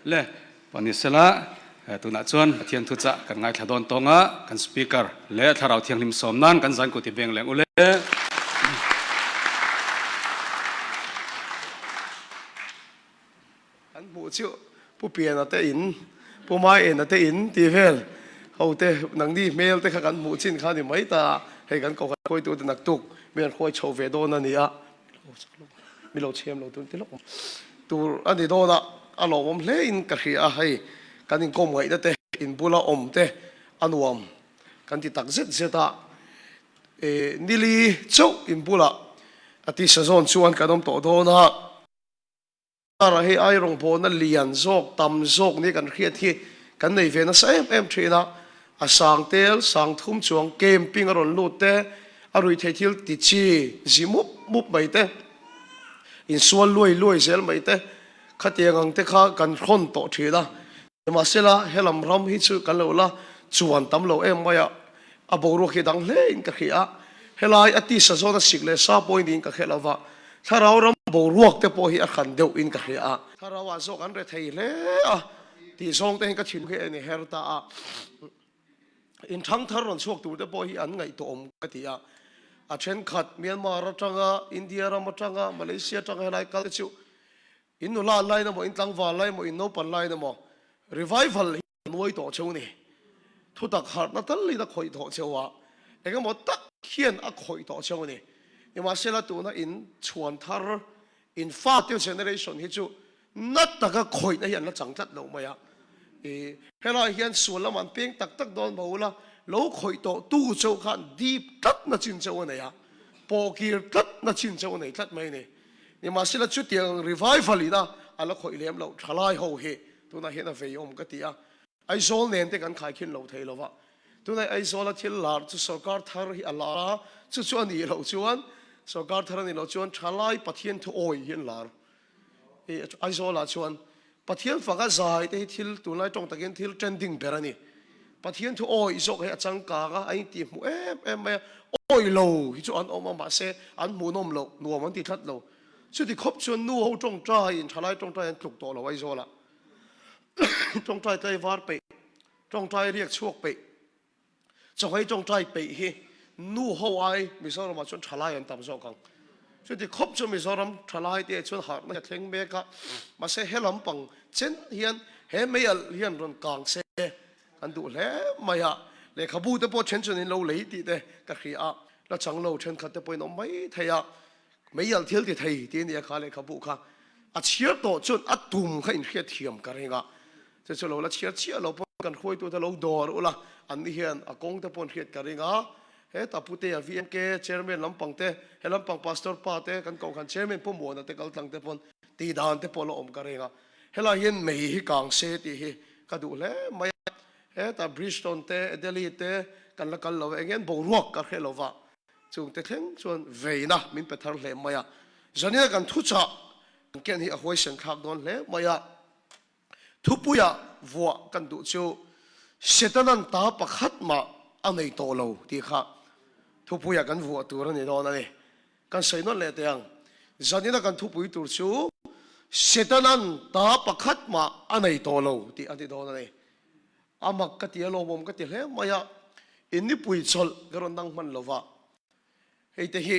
Le, pawh ni sela, tunah chuan Pathian thuchah kan ngaithla dawn tawng a, kan Speaker leh Thlarau Thianghlim sawm nan kan zan kut i beng leng u le. Kan hmuh chiu Pu Piana te in, Pu Maiena te in tih vel ho te nangni hmel te kha kan hmuh chin kha a ni mai ta a, hei kan kohhran hruaitu te naktuk mi an hruai chho ve dawn a ni a, mi lo chhem lo tur ti lawk tur a ni dawn a, a lawmawm hle in ka hria a, hei kan inkawm ngaihna te in bula awm te a nuam kan ti tak zet zet a, nili chauh in bulah a tisa zawn chuan kan awm tawh dawn a. Karah hei ai rawngbawlna lian zawk, tam zawk nia kan hriat hi kan nei ve nasa em em thin a. A sang tel, sang thum chuang camping a rawn lut te, a ruihtheih thil ti chi zi mup mup mai te, insual luai luai zel mai te, khatiang ang te kha kan hrawn tawh thin a. Nimahsela, helam ram hi chu kan lo la chuan tam lo em mai a, a boruak hi dang hle in ka hria a, helai a tisa zawn a sik leh sa pawhin niin ka hre lo va, thlarau ram boruak te pawh hi a hran deuh in ka hria a. Thlarau ah zawk an re thei hle a tih zawng te hian ka thin hi a inher ta a, in thang thar rawn chhuak tur te pawh hi an ngaihtuahawm ka ti a, a thenkhat Myanmar atanga, India ram atanga, Malaysia atanga helai kal te chu In nula lain emaw, in tlangval lai emaw, in naupan lain emaw, revival hi a nuai tawh cheu ni. Thutak harhna tal in a khawih tawh cheu a, engemaw tak hian a khawih tawh cheu ni. Nimahsela tuna in chhuan thar, in fate generation hi chu na taka khawihna hi an la chang tlat lo mai a. I helai hian sual lam an peng tak tak dawn bo ula, lo khawih tawh tu cheu khan dip tlatna chin cheu a nei a, pawhkir tlatna chin cheu a nei tlat mai a ni. Nimahsela chutiang revival ina a la khawih lem loh thalai ho hi tunah hian a vei awm ka ti a, Aizawl nen te kan khaikhin lo thei lova, tunah Aizawla thil lar chu sorkar thar hi a lar a, chu chu a nih loh chuan sorkar thar a nih loh chuan thalai Pathian thu awi hi an lar. Aizawlah chuan Pathian faka zai te hi thil tunlai tawng takin thil trending ber a ni. Pathian thu awih zawk hi a changkang a, a intih hmuh em em mai a, awih lo hi chu an awm a mahse an hmuhnawm loh, nuam an ti tlat lo. Chuti khawp chuan nu ho tawngtaiin thalai tawngtai an tluk tawh lo Aizawlah. Tawngtai tlaivar peih, tawngtai riak chhuak peih. Chawhmei tawngtai peih hi nu ho ai Mizoramah chuan thalai an tam zawk ang. Chuti khawp chu Mizoram thalai te chuan harhna hi a thleng mek a, mahse he lampang chen hian he mei alh hian rawn kang se kan duh hle mai a, lehkhabu te pawh then chuan in lo lei tih te ka hria a, la chang lo thenkhat te pawhin awm mai thei a, mei alh thil ti thei tih a nia kha lehkhabu kha a chhiar tawh chuan a tum kha inhriatthiam ka ring a. Chu chu lo la chhiar chiah lo pawn kan hruaitute lo dawr ula, an ni hian a kawng te pawn hriat ka ring a, heta Putea VMK Chairman lampang te, he lampang Pastor pa te, kan kohhran Chairman Pu Muana te kal tlang te pawn tih dan te pawh la awm ka ring a, helai hian mei hi kang se tih hi ka duh hle mai a, heta Bridgestone te, Adelie te kan la kal lo a, eng nge an boruak ka hre lo va, chung te thleng chuan veina min pe thar hle mai a, Zanina kan thuchah kan ken hi a huaisen thlak dawn hle mai a. Thupuia vuah kan duh chu Setanan ta pakhat mah a nei tawh lo tih kha thupuia kan vuah tur a ni dawn a ni. Kan sawi nawn leh teh ang. Zanina kan thupui tur chu Setanan ta pakhat mah a nei tawh lo tih a ni dawn a ni. A mak ka ti a, lawmawm ka ti hle mai a, in nipui chawlh ka rawn dang hman lova. Hei te hi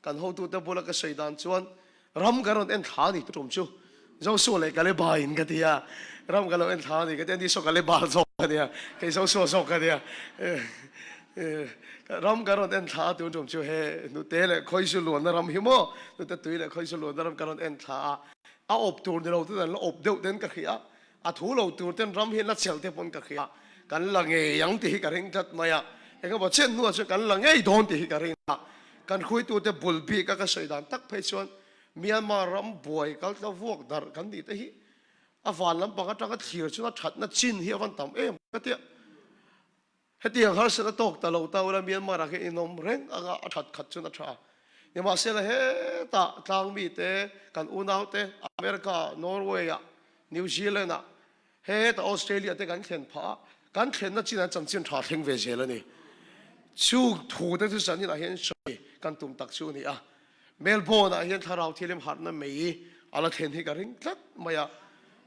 kan hotute bula ka sawi dan chuan ram ka rawn en thla a ni tum chu Joshua leh Kaleba in ka ti a, ram ka lo en thla a ni ka ti a, ni saw Kaleba zawk ka nia, kei Joshua zawk ka nia. Ram ka rawn en thla a tun tum chu he hnute leh khawizu luanna ram hi maw, hnute tui leh khawizu luanna ram ka rawn en thla a, a awp tur ni lo ten an la awp deuh ten ka hria a, A thu lo tur ten ram hi la chelh te pawn ka hria, kan la ngei ang tih hi ka ring tlat mai a, engemaw chen hnuah chuan kan la ngei dawn tih hi ka ring a, kan hruaitute bul bik a ka sawi dan tak phei chuan Myanmar ram buai kal tla vuak darh kan nih te hi a van lampang atanga thlir chuan a thatna chin hi a van tam em ka tia. Hetiang harsatna tawk ta lo ta ula Myanmar ah hian inawm reng anga a that khat chuan a tha. Nimahsela hetah tlang mite kan unaute America, Norway ah, New Zealand ah, hetah Australia te kan thlen phah a, kan thlenna chin an chanchin tha thleng ve zel a ni. Chu thu te chu zanin ah hian sawi kan tum tak chu a ni a. Melbourne ah hian thlarau thilim harhna mei a la thlen hi ka ring tlat mai a.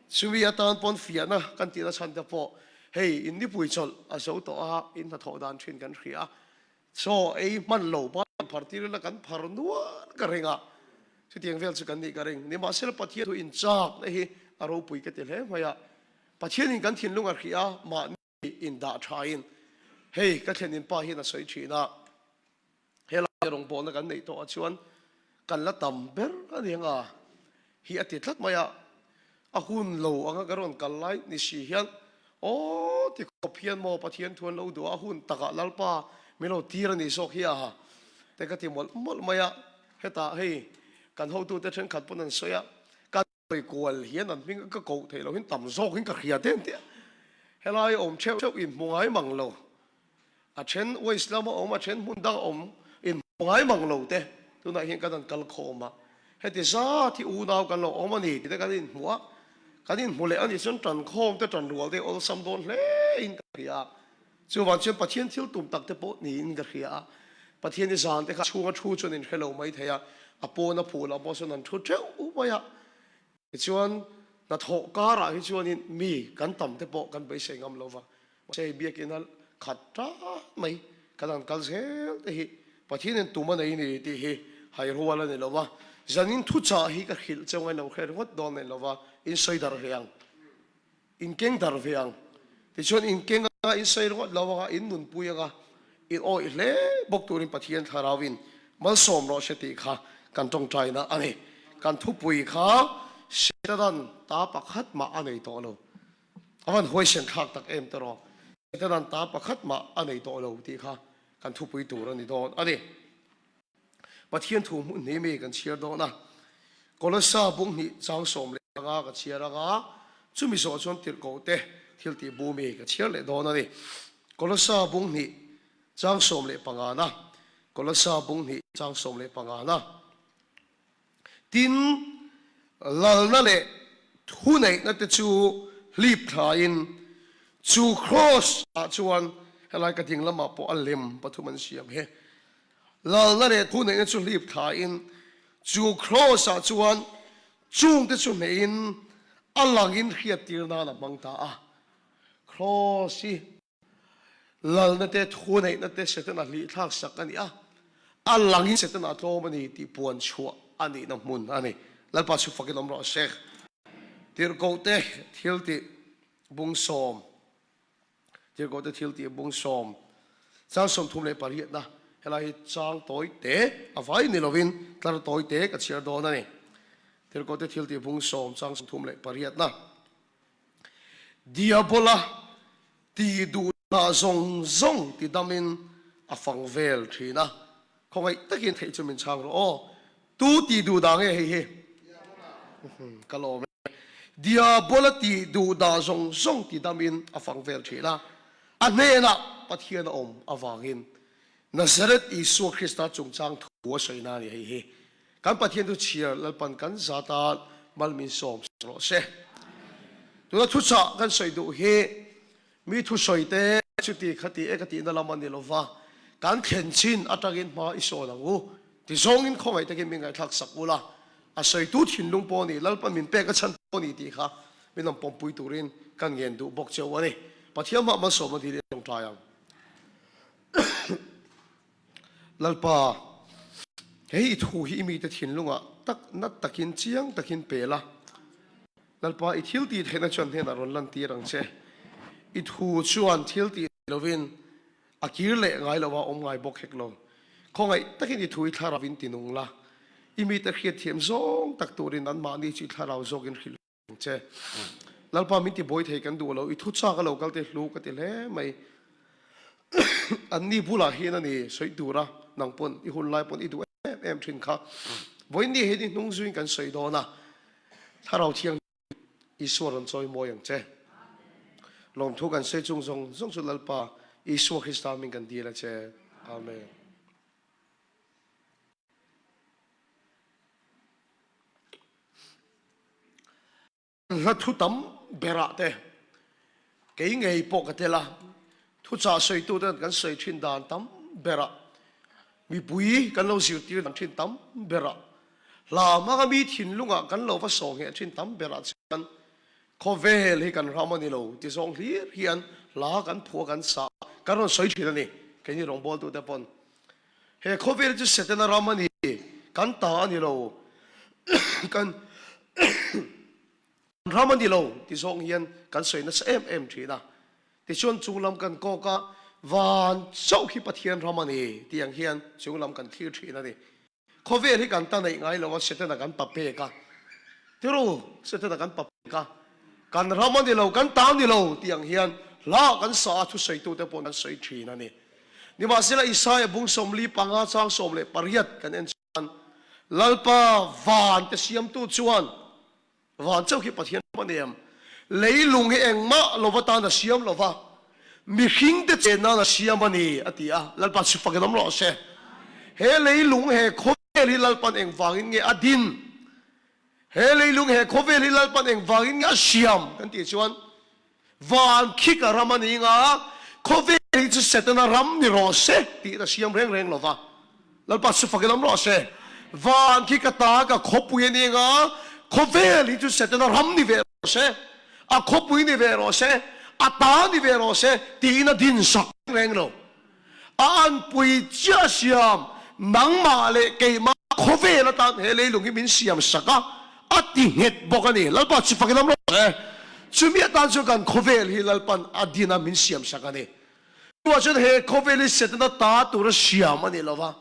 Chumi atan pawn fiahna kan tihna chhan te pawh hei in nipui chawlh a zo tawh a, in hnathawh dan thin kan hria a, chaw ei hman lo ban phar tir ila kan phar nual ka ring a, chutiang vel chu kan nih ka ring. Nimahsela Pathian thu inchakna hi a ropui ka ti hle mai a, Pathianin kan thinlung a hria a, mahni indah thain hei ka thlenin pa hian a sawi thin a, Helai rawngbawlna kan neih tawh ah chuan kan la tam ber a ni anga hi a ti tlat mai a, a hun lo anga ka rawn kal lai ni si hian aw ti khawp hian maw Pathian thu an lo duh a, a hun takah Lalpa min lo tir a ni zawk hi a te ka ti mawlh mawlh mai a, hetah hei kan hotute thenkhat pawn an sawi a, kan hawi kual hian an hming ka koh theih lohin tam zawkin ka hria te an ti a, helai awm theuh theuh inhmu ngai mang lo. A then West lama awm, a then hmun dang awm inhmu ngai mang lo te tunah hian kan han kal khawm a, heti zat hi unau kan lo awm a ni tih te kan inhmu a, kan inhmu leh a nih chuan tan khawm te tan rual te awlsam dawn hle in ka hria a, chuvang chuan Pathian thil tum tak te pawh niin ka hria a, Pathian i zan te kha chhunga thu chuan inhre lo mai thei a, a pawn a phul ah pawh sawn an thu teuh mai a, tichuan hnathawh karah hi chuanin mi kan tam te pawh kan beisei ngam lo va. Mahse hei biakinn a khat tan mai kan han kal zel te hi Pathianin tum a nei ni tih hi hai rual a ni lo va, zanin thuchah hi ka hrilh cheu ngailo hre ringawt dawn nei lo va, in sawi darh ve ang, in keng darh ve ang, tichuan in keng anga in sawi ringawt lo anga in nunpui anga in awih hle bawk turin Pathian thlarauin malsawm rawh se tih kha kan tawngtaina a ni. Kan thupui kha Setanan ta pakhat mah a nei tawh lo. A van huaisen thlak tak em te rawh. Setanan ta pakhat mah a nei tawh lo tih kha kan thupui tur a ni dawn a ni. Pathian thu hmuh hnih mi kan chhiar dawn a. Kolossa bung hnih chang 15 ka chhiar anga chumi zawh chuan tirhkoh te thil tih bu mi ka chhiar leh dawn a ni. Kolossa bung hnih chang 15 na Kolossa bung hnih chang 15 na. Tin, lalna leh thuneihna te chu hlip thlain chu kraws ah chuan helai ka ding lamah pawh a lem pathum an siam he. Lalna leh thuneihna chu hlip thlain chu kraws ah chuan chungte chu hneihin a langin hriattir nan a hmang ta a. Kraws hi Lalna te, thuneihna te Setana hlihthlak sak a ni a, a langin Setana a tlawm a ni tih puan chhuah a nihna hmun a ni. Lalpa chu fakin awm rawh se. Tirhkohte thiltih bung sawm Tirhkohte thiltih bung sawm chang 38na helai hi chang tawi te a vai ni lovin tlar tawi te ka chhiar dawn a ni. Tirhkohte thiltih bung sawm chang 38na. Diabola ti duhna zawng zawng ti damin a fang vel thin a, khawngaih takin theih chu min chhang rawh aw. Tu ti duh dah nge hei hi? Ka lawm e. Diabola ti duhna zawng zawng ti damin a fang vel thin a, a hnenah Pathian a awm avangin Nazareth Isua Krista chungchang thu a sawi na a ni hei hi. Kan Pathian chu chhiar Lalpan kan zat a mal min sawm rawh se. Tuna thuchah kan sawi duh hi mi thusawi te chuti khati e ka tihna lam a ni lo va, kan thlen chin atangin hma i sawn ang u ti zawngin khawngaih takin min ngaihthlak sak ula, a sawitu thinlung pawh a ni, Lalpan min pek a chhan pawh a ni tih kha min rawn pawmpui turin kan ngen duh bawk cheu a ni. Pathian mah malsawm a dil i tawngtai ang. Lalpa, hei i thu hi i mite thinlungah tak nat takin chiang takin pe la. Lalpa, i thil tih theihna chuan hnenah rawn lantir ang che. I thu chuan thil tih lovin a kir leh ngai lo a, awm ngai bawk hek lo. Khawngaih takin i thu i thlarau in tinung la, i mite hriatthiam zawng tak turin anmahni chu i thlarau zawkin hrilh. Ang che. Lalpa min ti buai thei kan duh lo, i thu chak a lo kal te hlu ka ti hle mai. Anni bulah hian a ni sawi tura nang pawn i hun lai pawn i duh em em thin kha. Vawiin hian i hnung zuiin kan sawi dawn a, Thlarau Thianghlim Isua rawn chawi mawi ang che. Lawmthu kan sawi chung zawng zawng chu Lalpa Isua Krista min kan dil a che. Amen. Hla thu tam berah te kei ngei pawh ka tel a, thuchah sawitu ten kan sawi thin dan tam berah, mipui kan lo zirtir dan thin tam berah, hla hmanga mi thinlungah kan lo va sawhngheh thin tam berah chuan. Khawvel hi kan ram a ni lo ti zawng hlir hian hla kan phuah kan sa kan rawn sawi thin a ni. Keini rawngbawltute pawn he khawvel chu Setana ram a ni, kan ta a ni lo, kan ram a ni lo ti zawng hian kan sawi nasa em em thin a. Tichuan chung lam kan kawk a, van chauh hi Pathian ram a ni tih ang hian chung lam kan thlir thin a ni. Khawvel hi kan ta neih ngai lo a, Setana kan pa pek a. Tiru, Setana kan pa pek a. Kan ram a ni lo, kan ta a ni lo tih ang hian hla kan sa a, thusawitu te pawh an sawi thin a ni. Nimahsela Isaia bung 45 chang 18 kan en chuan, Lalpa van te siamtu chuan, Van chauh hi Pathian ram a ni em? Leilung hi engmah lova tan a siam lo va, mihringte chen nan a siam a ni, a ti a. Lalpa chu fakin awm rawh se. He leilung, he khawvel hi Lalpan engvangin nge a din? He leilung, he khawvel hi Lalpan engvangin nge a siam? Kan tih chuan, Van khi ka ram a ni nga, khawvel hi chu Setana ram ni rawh se tiin a siam reng reng lo va. Lalpa chu fakin awm rawh se. Van khi ka ta ka khawpui a ni nga, khawvel hi chu Setana ram ni ve rawh se, a khawpui ni ve rawh se, a ta ni ve rawh se tiin a din sak reng lo. A anpui chiah siam, nangmah leh keimah khawvel atan he leilung hi min siam sak a, a ti nghet bawk a ni. Lalpa chu fakin awm rawh se. Chumi atan chuan kan khawvel hi Lalpan a din a min siam sak a ni. Chuvah chuan he khawvel hi Setana ta tura siam a ni lo va,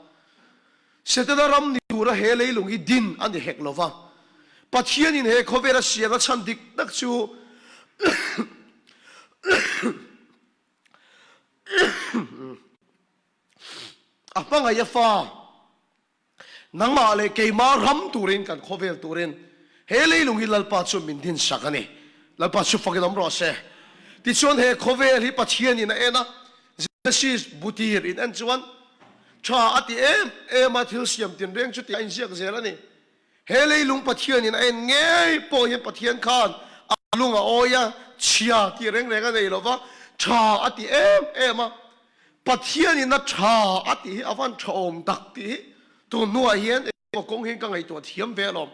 Setana ram ni tura he leilung hi din a ni hek lo va. Pathianin he khawvel a siam a chhan dik tak chu A hmangaih a fa, nangmah leh keimah ram turin kan khawvel turin he leilung hi Lalpa chu min din sak a ni. Lalpa chu fakin awm rawh se. Tichuan he khawvel hi Pathianin a en a, Genesis butir in en chuan tha a ti em em a, thil siam tinreng chu tih a inziak zel a ni. He leilung Pathianin a en ngei pawh hian Pathian khan a lung a awi a, chhia tih reng reng a nei lo va, tha a ti em em a. Pathianin a tha a tih hi a van tha awm tak tih hi tun hnuah hian engemaw kawng hian ka ngaihtuah thiam ve alawm.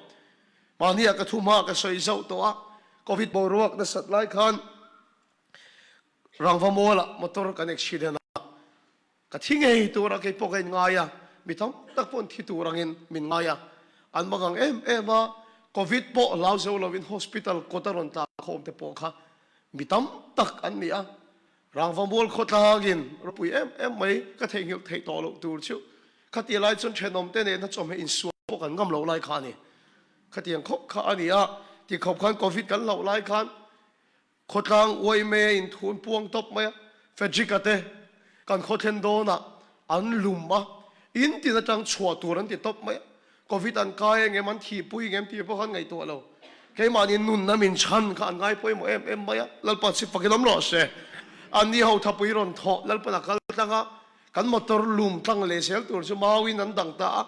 Mahniah ka thu hma ka sawi zauh tawh a, Covid boruak nasat lai khan Rangva Mall-ah motor kan accident a, Ka thi ngei tura kei pawh ka inngai a, mi tam tak pawh an thi tur angin min ngai a, an mang ang em em a, Covid pawh hlau zo lovin hospital kawt a rawn tlan khawm te pawh kha mi tam tak an ni a, Rangvamual khawtlangin ropui em em mai ka theihnghilh theih tawh loh tur chu khati lai chuan thenawm te nena chawhmeh insual pawh kan ngam loh lai kha a ni. Khatiang khawp kha a ni a, tikhawp khan Covid kan hlauh lai khan Khawtlang uaime a inthun puang tawp mai a, Frederick-a te kan khawthlen dawnah an lum a, in tin atang chhuah tur an ti tawp mai a, Covid an kai engem an thihpui engem tih pawh khan ngaihtuah lo. Keimahni nunna min chhan kha an ngai pawimawh em em mai a, Lalpa chhip fakin awm rawh se. Anni ho thapui rawn thawh Lalpan a kal tlang a, kan motor lum tlang leh zel tur chu mauin an dang ta a,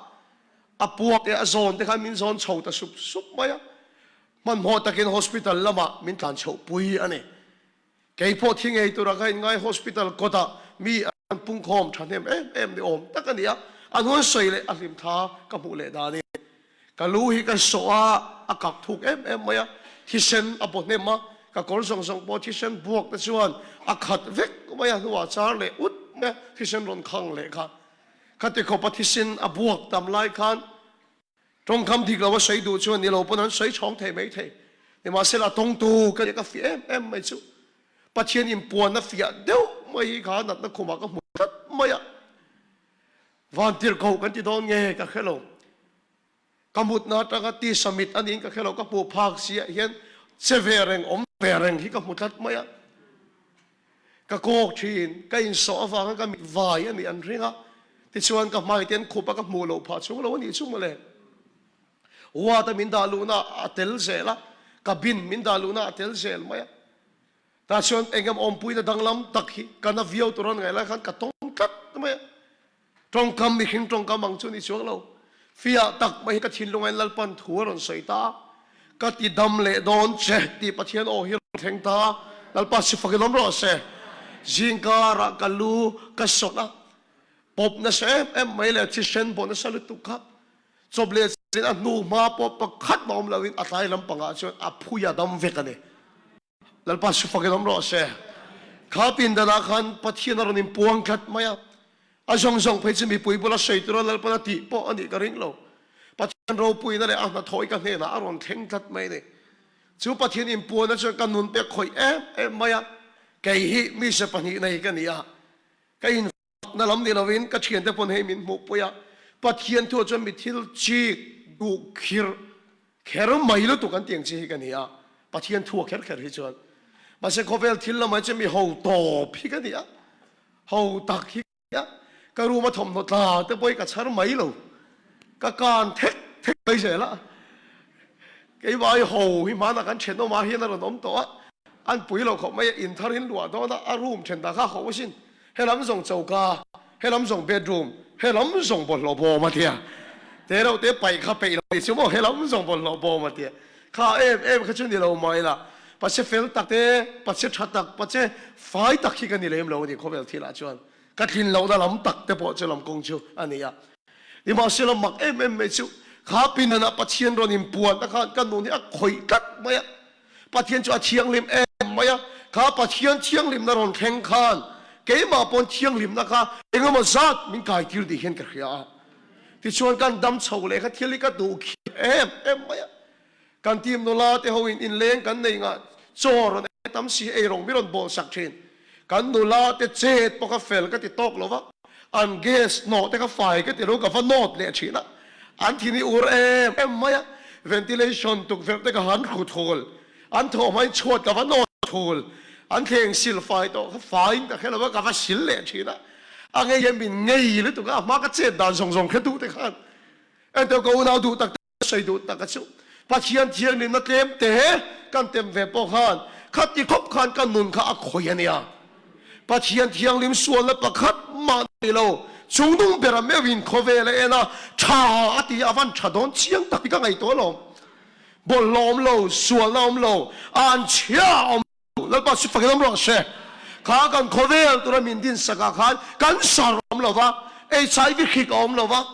a puak te a zawn te khan min zawn chho ta sup sup mai a. Hmanhmawh takin hospital lamah min tlan chhoh pui a ni. Kei pawh thi ngei tura ka inngai hospital kawtah mi an pungkhawm thahnem em em ni awm tak a ni a, a hnuai sawi leh a hlim tha ka hmuh leh dan in ka lu hi ka sawh a, a kak thuk em em mai a, thisen a baw hnem a, ka kawr zawng zawng pawh thisen buak te chuan a khat vek mai a, hnuah char leh ut mai a, thisen rawn khang leh kha. Khati khawpa thisen a buak tam lai khan Tawngkam dik lo a sawi duh chuan ni lo pawn an sawi chhawng thei mai thei. Nimahsela a tawngtu ka nih ka fiah em em mai chu. Pathian inpuan a fiah deuh mai hi kha natna khumah ka hmu tlat mai a. Vantirhkoh kan ti dawn nge ka hre lo. Ka mutna atanga tisa mit a niin ka hre lo, ka hmuh phak siah hian che ve reng awm ve reng hi ka hmu tlat mai a. Ka kawk thin, ka insawh avanga ka mit vai a nih an ring a, tichuan ka hmai te an khup a, ka hmuh loh phah chung lo a nih chu mawle. Ward a min dah luhna a tel zel a, cabin min dah luhna a tel zel mai a. Tah chuan eng emaw awmpuina danglam tak hi ka na viau tur an ngaih lai khan ka tawng tlat mai a. Tawngkam mihring tawngkam ang chu ni chuang lo. Fiah tak mai hi ka thinlung ain Lalpan thu a rawn sawi ta a, ka ti dam leh dawn che tih Pathian aw hi a rawn thleng ta a, Lalpa si fakin awm rawh se. Zingkarah ka lu ka sawt a, pawp nasa em em mai leh thisen pawh nasa lutuk kha chawp leh chin a hnu hma pawh pakhat mah awm loin a tlai lampangah chuan a phui a dam vek a ni. Lalpa chu fakin awm rawh se. Kha pindanah khan Pathian a rawn inpuang tlat mai a. A zawng zawng phei chu mipui bula sawi tura Lalpan a tih pawh a nih ka ring lo. Pathian ropuina leh a hnathawh i ka hnenah a rawn thleng tlat mai a ni. Chu Pathian inpuanna chuan ka nun pek khawih em em mai a. Kei hi mise pahnihna hi ka ni a. Ka in Na lam ni lovin ka thiante pawn hei min hmuhpui a, Pathian thu ah chuan mi thil chik duh khirh kher mai lutuk an tih ang chi hi ka ni a, Pathian thu ah kher kher hi chuan. Mahse khawvel thil lamah hi chuan mi ho tawp hi ka ni a, ho tak hi ka ni a, ka room a thawmhnaw tla te pawh hi ka chhar mai lo, ka kan thek thek mai zel a, keimah hi ho hi hmanah kan thenawmah hian a rawn awm tawh a, an pui lo khawp mai a, in thar in luah dawn a, a room then dah kha ho asin. He lam zawng choka, he lam zawng bedroom, he lam zawng bawlhhlawh bawm a tia. Te reuh te paih kha peih lo ni chu maw, he lam zawng bawlhhlawh bawm a tia. Kha em em kha chu ni lo mai la, pache fel tak te, pache tha tak, pache fai tak hi ka ni lem lo a ni khawvel thil ah chuan. Ka tlin lohna lam tak te pawh chu lam kawng chu a ni a. Nimahsela mak em em mai chu kha pindanah Pathian rawn inpuan a khan ka nun hi a khawih tlat mai a. Pathian chu a thianghlim em mai a, kha Pathian thianghlimna rawn thleng khan keimah pawn thianghlimna kha engemaw zat min kaitir tih hian ka hria a. Tichuan kan dam chho leh kha thil hi ka duh khir em em mai a. Kan team nula te ho in inleng kan nei ngah chaw rawn ei tam si ei rawng mi rawn bawl sak thin. Kan nula te chet pawh kha fel ka ti tawk lo va, an gas hnawh te kha fai ka ti lo ka va nawt leh thin a, an thin hi ur em em mai a, ventilation tukverh te ka han hru thul, an thawh hmain chhuat ka va nawt thul, an thleng sil fai tawh kha faiin ka hre lo va ka va sil leh thin a, a ngei hian min ngei lutuk a, a hma ka chet dan zawng zawng hre duh te khan engtiang ka unau duh tak te. Sawi duh tak a chu. Pathian thianghlimna tlem te kan tem ve pawh khan khati khawp khan ka nun kha a khawih a nia. Pathian thianghlim sualna pakhat mah nei lo, chungnung bera meuhin khawvel a en a, tha a ti a van tha dawn chiang tak hi ka ngaihtuah alawm. Bawlhhlawh awm lo, sualna awm lo, anchhia awm lo, Lalpa chu fakin awm rawh se. Kha kan khawvel tura min din sakah khan kan sar awm lo va, HIV hrik a awm lo va,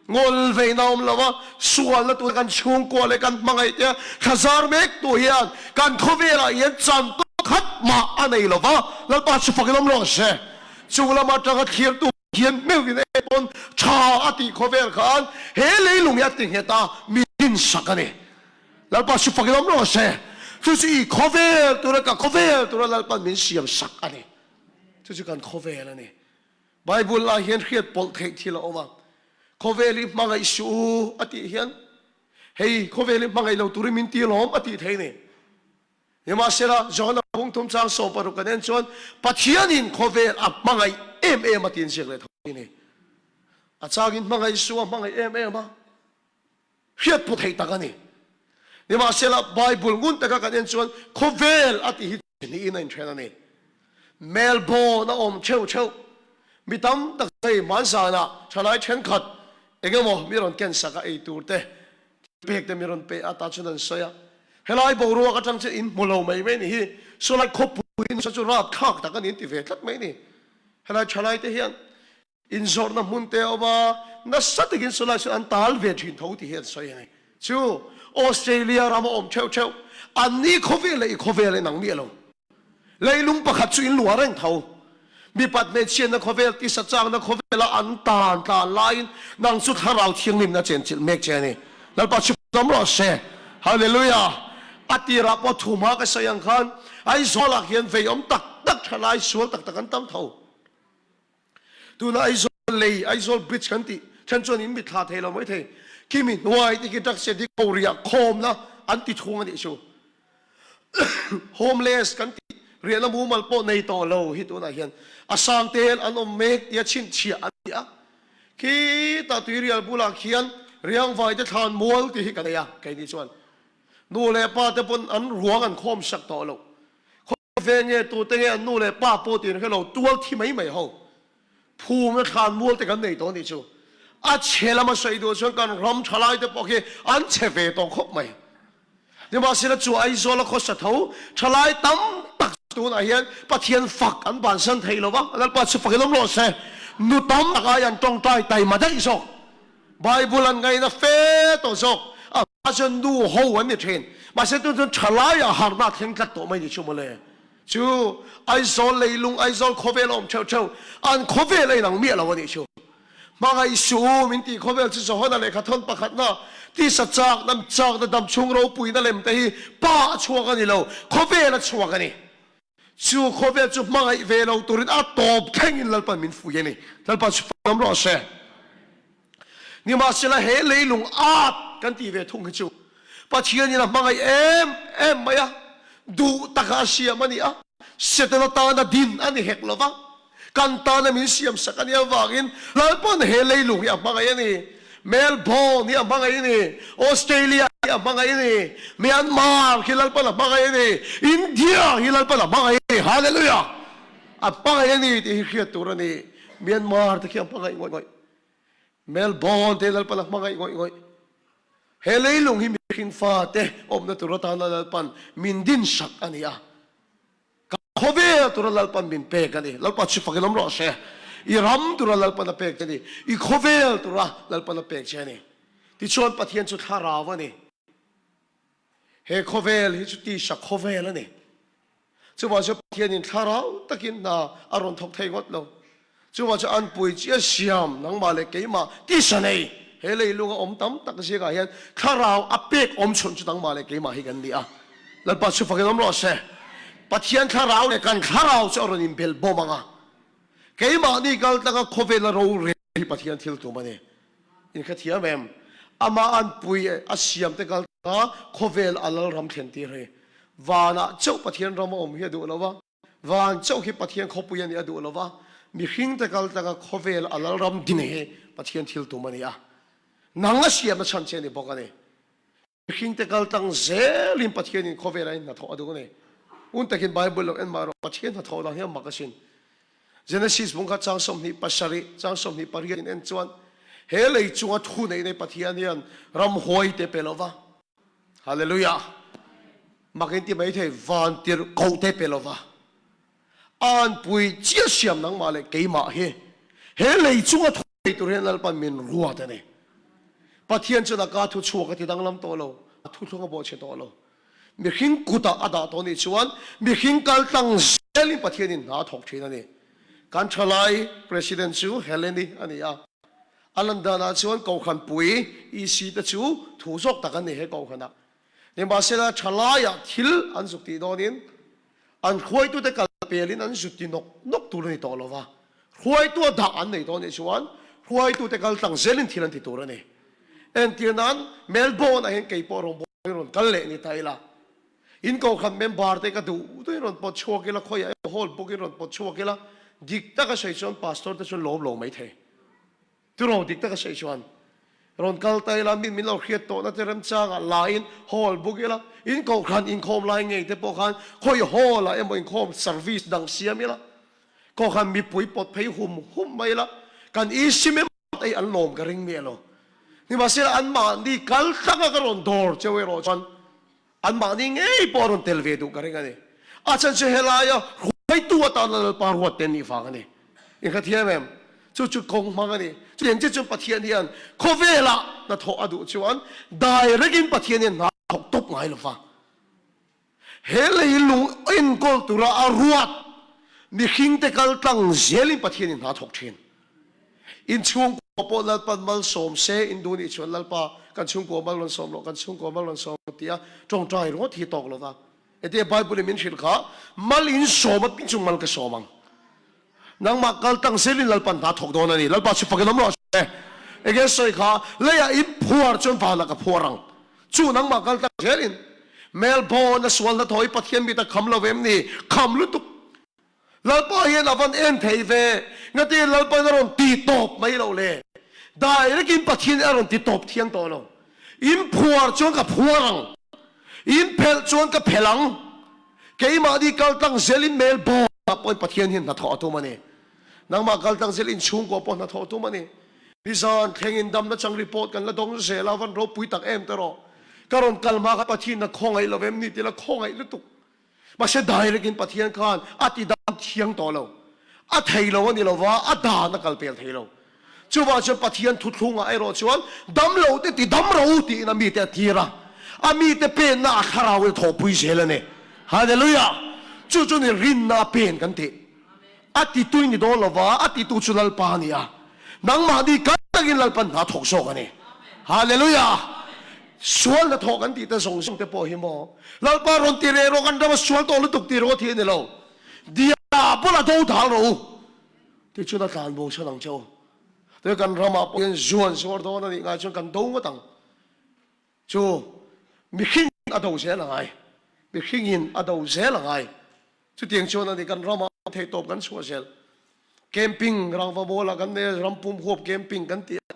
Ngawl veina awm lo a, sualna tur kan chhungkua leh kan hmangaih te thla zar mek tu hian kan khawvelah hian chan tawk khat mah a nei lo va, Lalpa chu fakin awm rawh se. Chung lam atanga thlirtu hian meuhin e pawn tha a tih khawvel khan he leilung hi a ti nghet a, mi dinsak a ni. Lalpa chu fakin awm rawh se. Chu chu i khawvel tura ka khawvel tura Lalpan min siam sak a ni. Chu chu kan khawvel a ni. Bible ah hian hriat pawlh theih thil a awm a, Khawvel hi hmangaih suh u a tih hian hei khawvel hi hmangaih lo turin min ti lawm a tih thei ni. Nimahsela, Johana phungthum chang 16 kan en chuan Pathianin khawvel a hmangaih em em a tiin ziak leh tho a ni. A changin hmangaih suh a hmangaih em em a. Hriat pawh theih tak a ni. Nimahsela, Bible ngun taka kan en chuan khawvel a tih hi niin a inthen a ni. Melbourne a awm theuh theuh. Mi tam tak hei hmanzanah thalai thenkhat eng emaw mi rawn ken sak a, ei tur te, thil pek te mi rawn pe a, tah chuan an sawi a. Helai boruak atang chuan in hmu lo mai mai ni hi. Sawlai khawpui nasa chu rapthlak tak a ni an ti ve tlat mai ni. Helai thalai te hian Inzawrhna hmun te a awm a, nasa takin sawlai chuan an tal ve thin tho tih hi an sawi a ni. Chu Australia ram a awm theuh theuh, an ni khawvel leh i khawvel in ang miah lo. Leilung pakhat chu in luah reng tho. Mipat hmeichhiatna khawvel, tisa chakna khawvela an tan tlan laiin nang chu thlarau thianghlimna chenchilh mek che a ni. Lalpa chu dam rawh se. Hallelujah! A tirah pawh thu hma ka sawi ang khan Aizawlah hian vei awm tak tak thalai sual tak tak an tam tho. Tuna Aizawl lei, Aizawl Bridge kan tih then chuan in mitthla thei lo mai thei. Khi mi hnuai te khi drugs addict ho riah khawmna an ti thung a nih chu. Homeless kan tih riahna mumal pawh nei tawh lo hi tunah hian a sang tel an awm mek tia chhinchhiah an ni a. Khitah tuirial bulah khian riangvai te thlan mual tih hi ka nei a keini chuan. Nu leh pa te pawn an ruang an khawm sak tawh lo. Ve nge tute nge an nu leh pa pawh tiin hre lo tual thi mai mai ho phumna thlan mual te kan nei tawh nih chu. A chhe lama sawi duh chuan kan ram thalai te pawh khi an chhe ve tawh khawp mai. Nimahsela chu Aizawl a khawsa tho thalai tam tak tunah hian Pathian fak an bansan thei lo va, Lalpa chu fakin awm rawh se. Nu tam tak ai an tawngtai taima daih zawk. Bible an ngaina fe tawh zawk. A hma chuan nu ho an ni thin. Mahse tun chuan thalaiah harhna a thleng tlat tawh mai ni chu mawle. Chu Aizawl leilung, Aizawl khawvel a awm theuh theuh, an khawvel a inang miah lo a nih chu. Hmangaih suh u min tih khawvel chu Johana lehkha thawn pakhatna, tisa chak, dam chakna, dam chhung ropuina lem te hi pa a chhuak a ni lo, khawvel a chhuak a ni. Chu khawvel chu hmangaih ve lo turin a tawp thlengin Lalpan min fuih a ni. Lalpa chu fak rawh se. Nimahsela he leilung at kan tih ve thung hi chu Pathianin a hmangaih em em mai a, duh taka a siam a ni a, Setana tana din a ni hek lo va, kan tana min siam sak a nih avangin Lalpan he leilung hi a hmangaih a ni. Melbourne hi a hmangaih a ni, Australia hi a hmangaih a ni, Myanmar hi Lalpan a hmangaih a ni, India hi Lalpan a hmangaih a ni. Hallelujah! A hmangaih a ni tih hi hriat tur a ni. Myanmar te khi a hmangaih ngawih ngawih. Melbourne te Lalpan a hmangaih ngawih ngawih. He leilung hi mihring fate awmna tur atana Lalpan min dinsak a ni a. Ka khawvel tura Lalpan min pek a ni. Lalpa chu fakin awm rawh se. I ram tura Lalpan a pek che a ni. I khawvel tura Lalpan a pek che a ni. Tichuan Pathian chu thlarau a ni. He khawvel hi chu tisa khawvel a ni. Chuvang chu Pathianin thlarau takin hna a rawn thawk thei ngawt lo. Chuvang chu an pui chiah siam nangmah leh keimah tisa nei he leilunga awm tam tak zingah hian thlarau a pek awm chhun chu nangmah leh keimah hi kan ni a. Lalpa chu fakin awm rawh se. Pathian thlarau leh kan thlarau chu a rawn inbel bawm ang a. Keimahni kal tlanga khawvela rorel hi Pathian thil tum a ni. In kha thiam em? Amah an pui a siam te kal tlanga khawvel a lalram thlen tir hi. Vanah chauh Pathian ram a awm hi a duh lo va, van chauh hi Pathian khawpui a nih a duh lo va, mihring te kal tlanga khawvel a lalram din hi Pathian thil tum a ni a. Nang a siamna chhan che a ni bawk a ni. Mihring te kal tlang zelin Pathianin khawvelah hian hnathawh a duh a ni. Un takin Bible lo en mah erawh Pathian hnathawh dan hi a mak asin. Genesis bung kha chang 27, chang 28 in en chuan he lei chunga thu neih nei Pathian hian ramhuai te pe lo va. Hallelujah! Mak in ti mai thei, van tirh koh te pe lo va. Anpui chiah siam nangmah leh keimah hi he lei chunga thu nei tur hian Lalpan min ruat a ni. Pathian chuan a ka thu chhuak a ti danglam tawh lo, a thuthlung a bawhchhe tawh lo. Mihring kutah a dah tawh nih chuan mihring kal tlang zelin Pathianin hna a thawk thin a ni. Kan thalai President chu Heleni a ni a. A lan danah chuan Kohhranpui EC te chu thu zawk tak an ni he Kohhranah. Nimahsela thalaiah thil an zuk tih dawnin An hruaitute kal pelin an zut ti nawk nawk tur a ni tawh lo va, hruaitua dah an nei tawh anih chuan hruaitute kal tlang zelin thil an ti tur a ni. Entir nan, Melbourne-ah hian kei pawh rawngbawlin rawn kal leh ni ta ila, in kohhran member te ka duh duhin rawn pawt chhuak ila, khawiah emaw hall bawkin rawn pawt chhuak ila, dik taka sawi chuan pastor te chuan lawm lo mai thei. Tiraw dik taka sawi chuan rawn kal ta ila, min min lo hriat tawhna te remchangah lain hall buk ila, in kohhran inkhawm lai ngei te pawh khan khawi hall ah emaw inkhawm service dang siam ila, kohhran mipui pawt phei hum hum mai ila, kan EC member te hi an lawm ka ring miah lo. Nimahsela anmahni kal tlanga ka rawn dawr cheu erawh chuan Anmahni ngei pawh a rawn tel ve duh ka ring a ni. A chhan chu helaia hruaitu atana Lalpa ruat te an nih vang a ni. Inkhathiam em? Chu chu kawng hmang a ni. Chutiang chiah chuan Pathian hian khawvelah hnathawh a duh chuan direct in Pathian hian hna a thawk tawp ngai lo va. He leilung enkawl tura a ruat mihringte kal tlang zelin Pathian in hna a thawk thin. In chhungkua pawh Lalpan malsawm se, in duh nih chuan Lalpa kan chhungkua mal rawn sawm rawh, kan chhungkua mal rawn sawm rawh tia tawngtai ringawt hi tawk lo va. Hetia Bible in min hrilh kha, mal in sawm a piang chu mal ka sawm ang. Nangmah kal tang zelin Lalpan hna thawk dawn a ni. Lalpa chu fakin awm rawh se. Enge sawi kha, leiah in phuar chuan vanah ka phuar ang. Chu nangmah kal tang zelin Melbourne a sual hnathawh hi Pathian mit a kham lo em ni? Kham lutuk. Lalpa hian a van en thei ve, ngati Lalpain a rawn ti tawp mai lo le? Direct in Pathian a rawn ti tawp thiang tawh lo. In phuar chuan ka phuar ang, in phelh chuan ka phelh ang. Keimahni kal tlang zel in Melbourne ah pawhin Pathian hian hnathawh a tum a ni. Nangmah kal tlang zel in chhungkua pawh hnathawh a tum a ni. Nizan thlengin damna chang report kan la dawng zel a, van ropui tak em te rawh. Ka rawn kal hma kha Pathian na khawngaih lo em ni tila khawngaih lutuk. Mahse direct in Pathian khan a ti dam thiang tawh lo. A thei lo a ni lo va, a dan a kal pel thei lo. Chuvang chuan Pathian thuthlungah erawh chuan dam lo te ti dam ro tiin a mite a tir a. A mite penna a thlarau in a thawhpui zel a ni. Hallelujah! Chu chu ni rinna a pen kan tih. A titui ni dawn lova, a titu chu Lalpa a ni a. Nangmahni kal takin Lalpan hna thawk zawk a ni. Hallelujah! Sual hna thawh kan tih te zawng zawng te pawh hi maw Lalpa rawn ti reh rawh kan ram a sual tawh lutuk tih rawh thi a ni lo. Diabol a do dal rawh u ti chuan a tlan bo chhan ang che u. Tin kan ramah pawh hian zuan zuar dawn a nih ngai chuan kan do ngawt ang. Chu mihring a do zel a ngai. Mihringin a do zel a ngai. Chutiang chuan a ni kan ramah theihtawp kan chhuah zel. Camping rangva mualah kan nei a, ram pum huap camping kan ti a.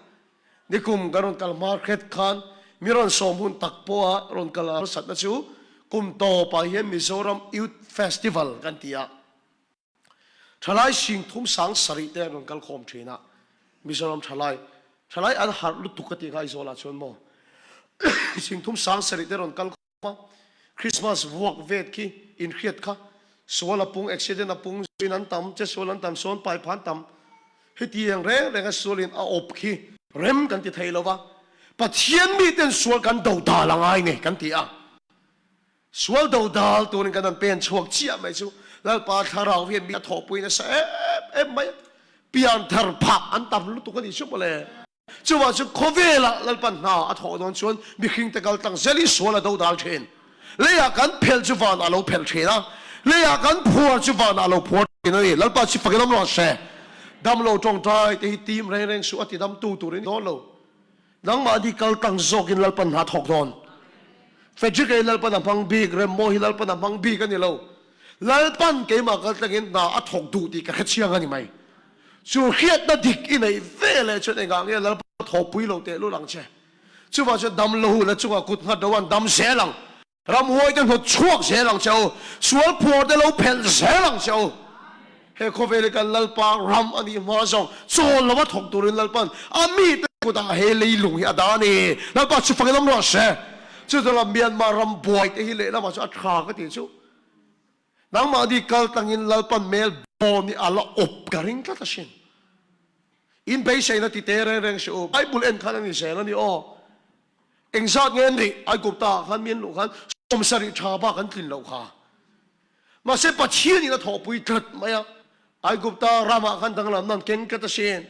Nikum kan rawn kal hma hret khan mi rawn sawm hun tak pawha rawn kal harsatna chu kum tawpah hian Mizoram Youth Festival kan ti a. Thalai sing thum sang sarih te an rawn kal khawm thin a, Mizoram thalai, thalai an harh lutuk a tih kha Aizawlah chuan maw sing thum sang sarih te rawn kal khawm a, Christmas vuak vet khi inhriat kha sual a pung, accident a pung, zuin an tam, chesual an tam, sawn pai phan tam, hetiang reng reng a sualin a awp khi rem kan ti thei lo va, Pathian miten sual kan do dal a ngai nei kan ti a. Sual dodal turin kan han pen chhuak chiah mai chu Lalpa thlarau hian mi a thawhpui nasa em em mai a, pian thar phah an tam lutuk a nih chu mawle. Chuvang chu khawvelah Lalpa hna a thawh dawn chuan mihringte kal tlang zelin sual a dodal thin. Leiah kan phelh chu vanah a lo phelh thin a, leiah kan phuar chu vanah a lo phuar thin a ni. Lalpa chu fakin awm rawh se. Damlo tawngtai te hi tim reng reng suh a tidamtu turin dawn lo. Nangmahni kal tlang zawkin Lalpan hna thawk dawn. Frederick hi Lalpan a hmang bik, Remmaw hi Lalpan a hmang bik a ni lo. Lalpan keimah kal tlangin hna a thawk duh tih ka hrechiang a ni mai. Chu hriatna dik i neih ve leh chuan engah nge Lalpan a thawhpui lo tehlul ang che. Chuvang chuan dam lo hun a chungah kut nghat lo an dam zel ang. Ramhuai te hnawt chhuak zel ang che u, sual phuar te lo phelh zel ang che u. He khawvel hi kan Lalpa ram a nih hma zawng chawl lova thawk turin Lalpa'n a mite kutah he leilung hi a dah a ni. Lalpa chu fakin awm rawh se. Chutah Myanmar ram buai te hi lehlamah chu a tha ka tih chu. Nangmahni kal tlangin Lalpa'n mel bawn hi a la awp ka ring tlat asin. In beiseina ti te reng reng si u. Bible en khan a ni zel a ni aw. Engzat nge an nih? Aigupta ah khan mi an luh khan 70 tha bak an tlin loh kha. Mahse Pathian in a thawhpui tlat mai a. Aigupta ramah khan danglamna an keng tlat asin.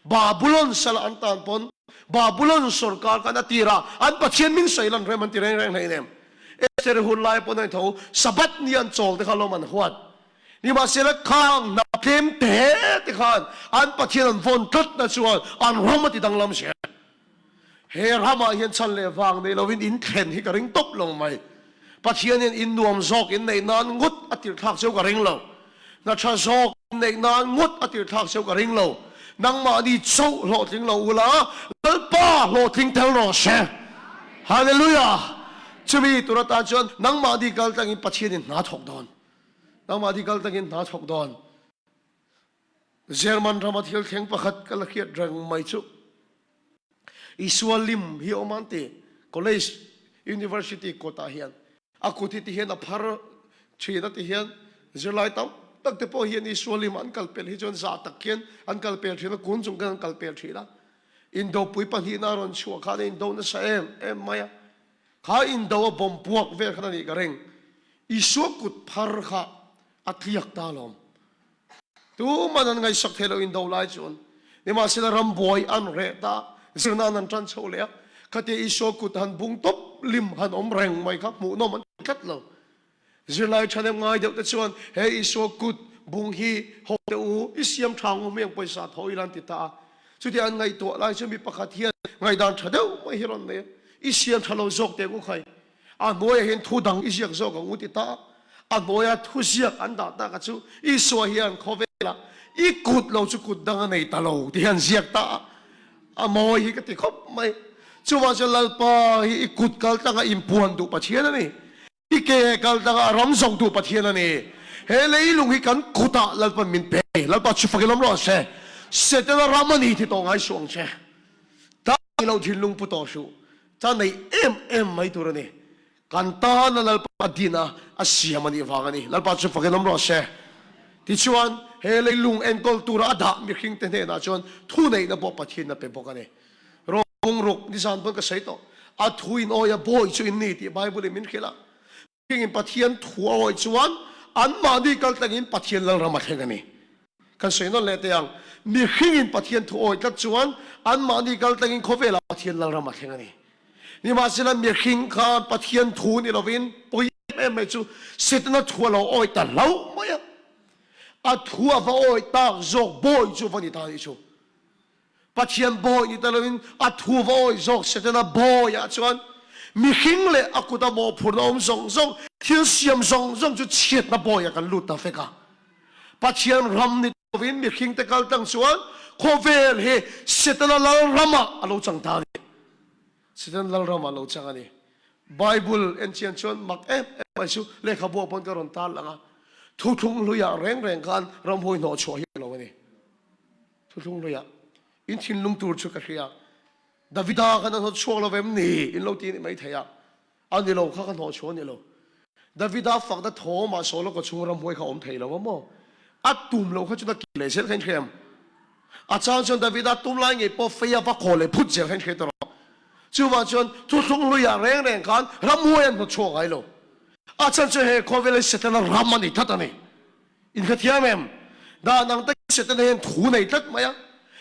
Babulon sala an tan pawn Babulon sorkar khan a tir a, an Pathian min sawi lan rem an ti reng reng hlei nem. Esther hun lai pawn a intho Sabbath ni an chawl te kha lawm an huat. Nimahsela khang hna tlem te te khan an Pathian an vawn tlatna chuan an ram a ti danglam zel. He ramah hian chhan leh vang nei lovin in thlen hi ka ring tawp lo mai. Pathian hian in nuam zawk in neih nan ngawt a tirh thlak cheu ka ring lo. Hna tha zawk in neih nan ngawt a tirh thlak cheu ka ring lo. Nangmahni chauh hlawhtling lo ula, Lalpa hlawhtling tel rawh se. Hallelujah! Chumi tur atan chuan nangmahni kal tlangin Pathianin hna thawk dawn. Nangmahni kal tlangin hna thawk dawn. German rama thil thleng pakhat ka la hriat reng mai chu Isua lim hi awm an ti. College, University kawtah hian a kut hi ti hian a phar thin a ti hian zirlai tam tak te pawh hian Isua lim an kal pel hi chuan zah tak hian an kal pel thin a, kun chung khan an kal pel thin a. Indopui pahnihna a rawn chhuah khan a indo nasa em em mai a. Kha indo a bawm puak vel khan a nih ka ring. Isua kut phar kha a tliak ta alawm. Tuman an ngaihsak thei lo indo lai chuan. Nimahsela rambuai an reh ta, zirna an tan chho leh a, khatia Isua kut han bung tawp lim han awm reng mai kha hmuhnawm an ti tlat lo. Zirlai thahnem ngai deuh te chuan he Isua kut bung hi haw teh u, i siam tha ngu hmeng pawisa tho ila an ti ta a. Chutia an ngaihtuah lai chu mi pakhat hian ngaihdan tha deuh mai hi rawn nei a, i siam tha lo zawk teh ngu khai. A hnuaiah hian thu dang i ziak zawk ang u ti ta. A hnuaia thu ziak an dah tak a chu Isua hian khawvelah i kut lo chu kut dang a nei ta lo ti hian ziak ta a. A mawi hi ka ti khawp mai. Chuvang chuan Lalpa hi i kut kal tlanga inpuan duh Pathian a ni. I ke kal tlanga a ram zawk duh Pathian a ni. He leilung hi kan kutah Lalpan min pe. Lalpa chu fakin awm rawh se. Setana ram a ni ti tawh ngai suh ang che. Ta lo thinlung pu tawh suh. Cha nei em em mai tur a ni. Kan tana Lalpa dina a siam a nih vang a ni. Lalpa chu fakin awm rawh se. Tichuan, he leilung enkawl tura a dah mihringte hnenah chuan thuneihna pawh Pathian a pe bawk a ni. Rawng ruk nizan pawn ka sawi tawh. A thu in awi a bawi chu in ni tih Bible in min hrilh a. Mihringin Pathian thu a awih chuan anmahni kal tlangin Pathian Lalram a thleng a ni. Kan sawi nawn leh teh ang, mihringin Pathian thu awih tlat chuan anmahni kal tlangin khawvelah Pathian Lalram a thleng a ni. Nimahsela mihring khan Pathian thu ni lovin pawi em em mai chu Setana thu a lo awih ta hlauh mai a. A thu a va awih tak zawk bawi chu va ni ta anih chu. Pathian bawi ni ta loin a thu va awih zawk Setana bawiah chuan mihring leh a kuta mawhphurhna awm zawng zawng, thil siam zawng zawng chu chhiatna bawiah kan lut ta vek a. Pathian ram ni lovin mihringte kal tlang chuan khawvel hi Setana lal ramah a lo chang ta a ni. Setana lal ramah a lo chang a ni. Bible en chian chuan mak em em mai chu lehkhabu ah pawn ka rawn tar lang a, thuthlung hluiah reng reng khan ramhuai hnawhchhuah hi a lo a ni. Thuthlung hluiah in thinlung tur chu ka hria, Davida khan a hnawtchhuak lo vem ni? In lo ti a nih maithei a, a ni lo kha ka hnawhchhuah a ni lo. Davida fakna thawmah Saula kaw chhung ramhuai kha a awm thei lo a maw? A tum lo kha chuan a kir leh zel kha in hria em? A chang chuan Davida tum lai ngei pawh fei a va khaw leh phut zel kha in hria ta rawh. Chuvang chuan thuthlung hluiah reng reng khan ramhuai an hnawtchhuak ngai lo. A chhan chu he khawvel hi Setana ram a ni tlat a ni. In hre thiam em? Dan ang takin Setana hian thu nei tlat mai a.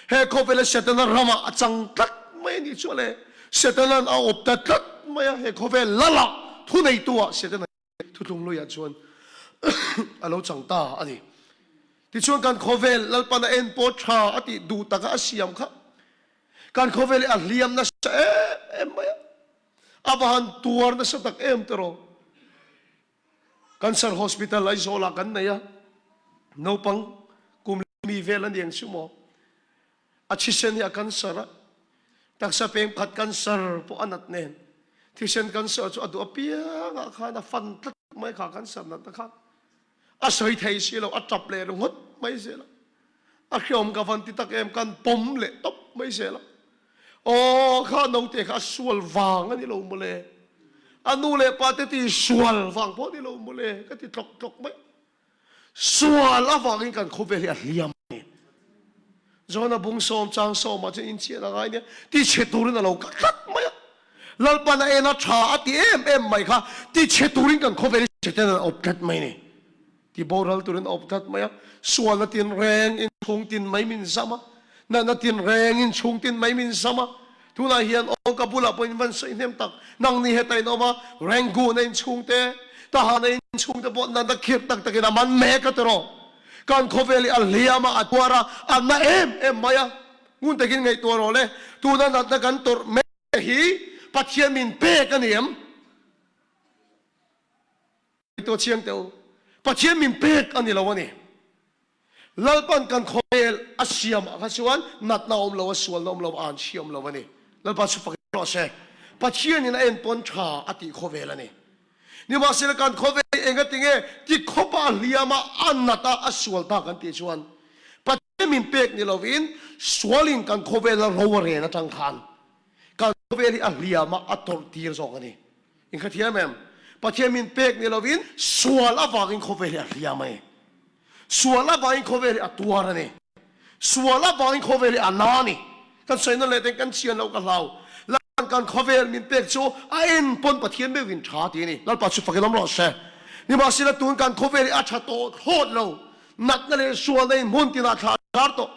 He khawvela Setana ramah a chang tlat mai a nih chu le. Setana'n a awp ta tlat mai a, he khawvel lalah thu neitu-ah Setana hi thuthlung luiah chuan a lo chang ta a ni. Tichuan kan khawvel Lalpan a en pawh tha a tih duh taka a siam kha kan khawvel hi a hliam nasa em em mai a. A va han tuar nasa tak em tiraw? Cancer Hospital Aizawl-ah kan nei a, naupang kum leh mi vel a ni ang chu maw? A thisen hi a cancer a, taksa peng pakhat cancer pawh a nat nen, thisen cancer chu a duh apiangah khan a fan tlat mai kha cancer natna khan a sawi thei si lo, a tap leh ringawt mai zel a. A hreawm ka van ti tak em, kan pawm leh tawp mai zel a. Aw, kha naute kha a sual vang a ni lo mawle. A nu leh pa te ti sual vang pawh a ni lo mawle, ka ti tlawk tlawk mai. Sual avangin kan khawvel hi a hliam a ni. Johana bung sawm chang sawmah chuan inchhiat a ngai nia, ti chhe turin a lo kal tlat mai a. Lalpan a en a tha a ti em em mai kha, ti chhe turin kan khawvel hi chhe ten an awp tlat mai a ni. Ti boral turin a awp tlat mai a, sualna tin reng in chhung tin mai min zam a, natna tin reng in chhung tin mai min zam a. Tunah hian aw ka bulah pawh in van sawi hnem tak, nangni heta in awm a, Rangoon a in chhung te, Tahan a in chhung te pawh natna khirh tak takin a man mek a tiraw. Kan khawvel hi a hliam a, a tuar a, a na em em mai a. Ngun takin ngaihtuah rawh le, tuna natna kan tawrh mek hi Pathian min pek a ni em? Ngaihtuah chiang teh u. Pathian min pek a ni lo a ni. Lalpan kan khawvel a siam ah kha chuan natna a awm lo a, sualna a awm lo a, an chhi a awm lo a ni. Lalpa chu fak rawh se. Pathianin a enpawn tha a tih khawvel a ni. Nimahsela kan khawvel hi engatinge ti khawpa a hliam a, a nat a, a sual ta kan tih chuan Pathian min pek ni lovin sualin kan khawvela ro a ren atang khan kan khawvel hi a hliam a, a tawrh tir zawk a ni. In kha thiam em? Pathian min pek ni lovin sual avangin khawvel hi a hliam a ni. Sual avangin khawvel hi a tuar a ni. Sual avangin khawvel hi a na a ni. Kan sawi nawn leh ten kan chian loh ka hlau. Lalpan kan khawvel min pek chu a en pawn Pathian meuhin tha ti a ni. Lalpa chu fakin awm rawh se. Nimahsela tun kan khawvel hi a tha tawh thlawt lo. Natna leh sualna in hmun tinah thla a zar tawh.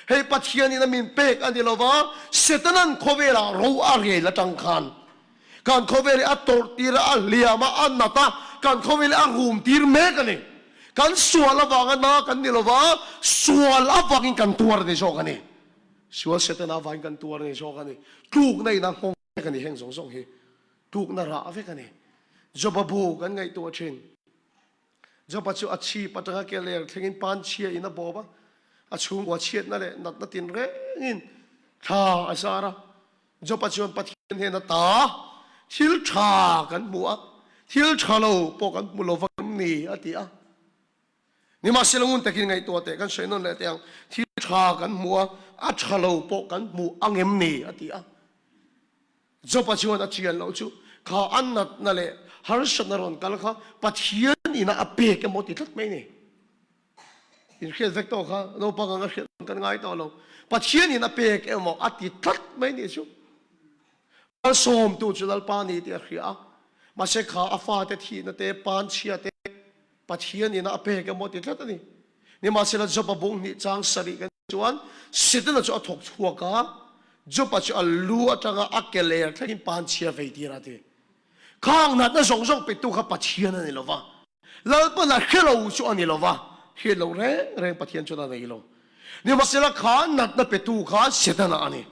Hei Pathianin a min pek a ni lova, Setanan khawvelah ro a rel atang khan Kan khawvel hi a tawrh tir a, a hliam a, a nat a, kan khawvel hi a rum tir mek a ni. Kan sual avanga na kan ni lova, sual avangin kan tuar a ni zawk a ni. Sual Setana avangin kan tuar a ni zawk a ni. Tlukna in a nghawng vek a ni heng zawng zawng hi. Tlukna rah vek a ni. Joba bu kan ngaihtuah thin. Joba chu a chhip atanga ke ler thlengin pan chhia in a bawp a, a chhungkua chhiatna leh natna tinrengin thla a zar a. Job-a chuan Pathian hnena ta thil tha kan hmu a, thil tha lo pawh kan hmu lo vang ni a ti a. Nimahsela ngun takin ngaihtuah teh kan sawi nawn leh teh ang, thil tha kan hmu a, a tha lo pawh kan hmu ang em ni a ti a. Job-a chuan a chian loh chu kha a natna leh harsatna rawn kal kha Pathian ina a pek emaw ti tlat mai ni. In hriat vek tawh kha naupang anga hriat kan ngai tawh lo. Pathianin a pek emaw a ti tlat mai nih chu. Malsawmtu chu Lalpa a ni tih a hria a, mahse kha a fate thihna te, panchhia te Pathian ina a pek emaw ti tlat a ni. Nimahsela Job-a bung hnih chang sarih kan chuan Setana chu a thawk chhuak a, Job-a chu a lu atanga a ke ler thlengin panchhia vei tir a ti. Khang natna zawng zawng petu kha Pathian a ni lo va, Lalpana hre lo chu a ni lo va, hriat loh reng reng Pathian chuan a nei lo. Nimahsela kha natna petu kha Setana a ni.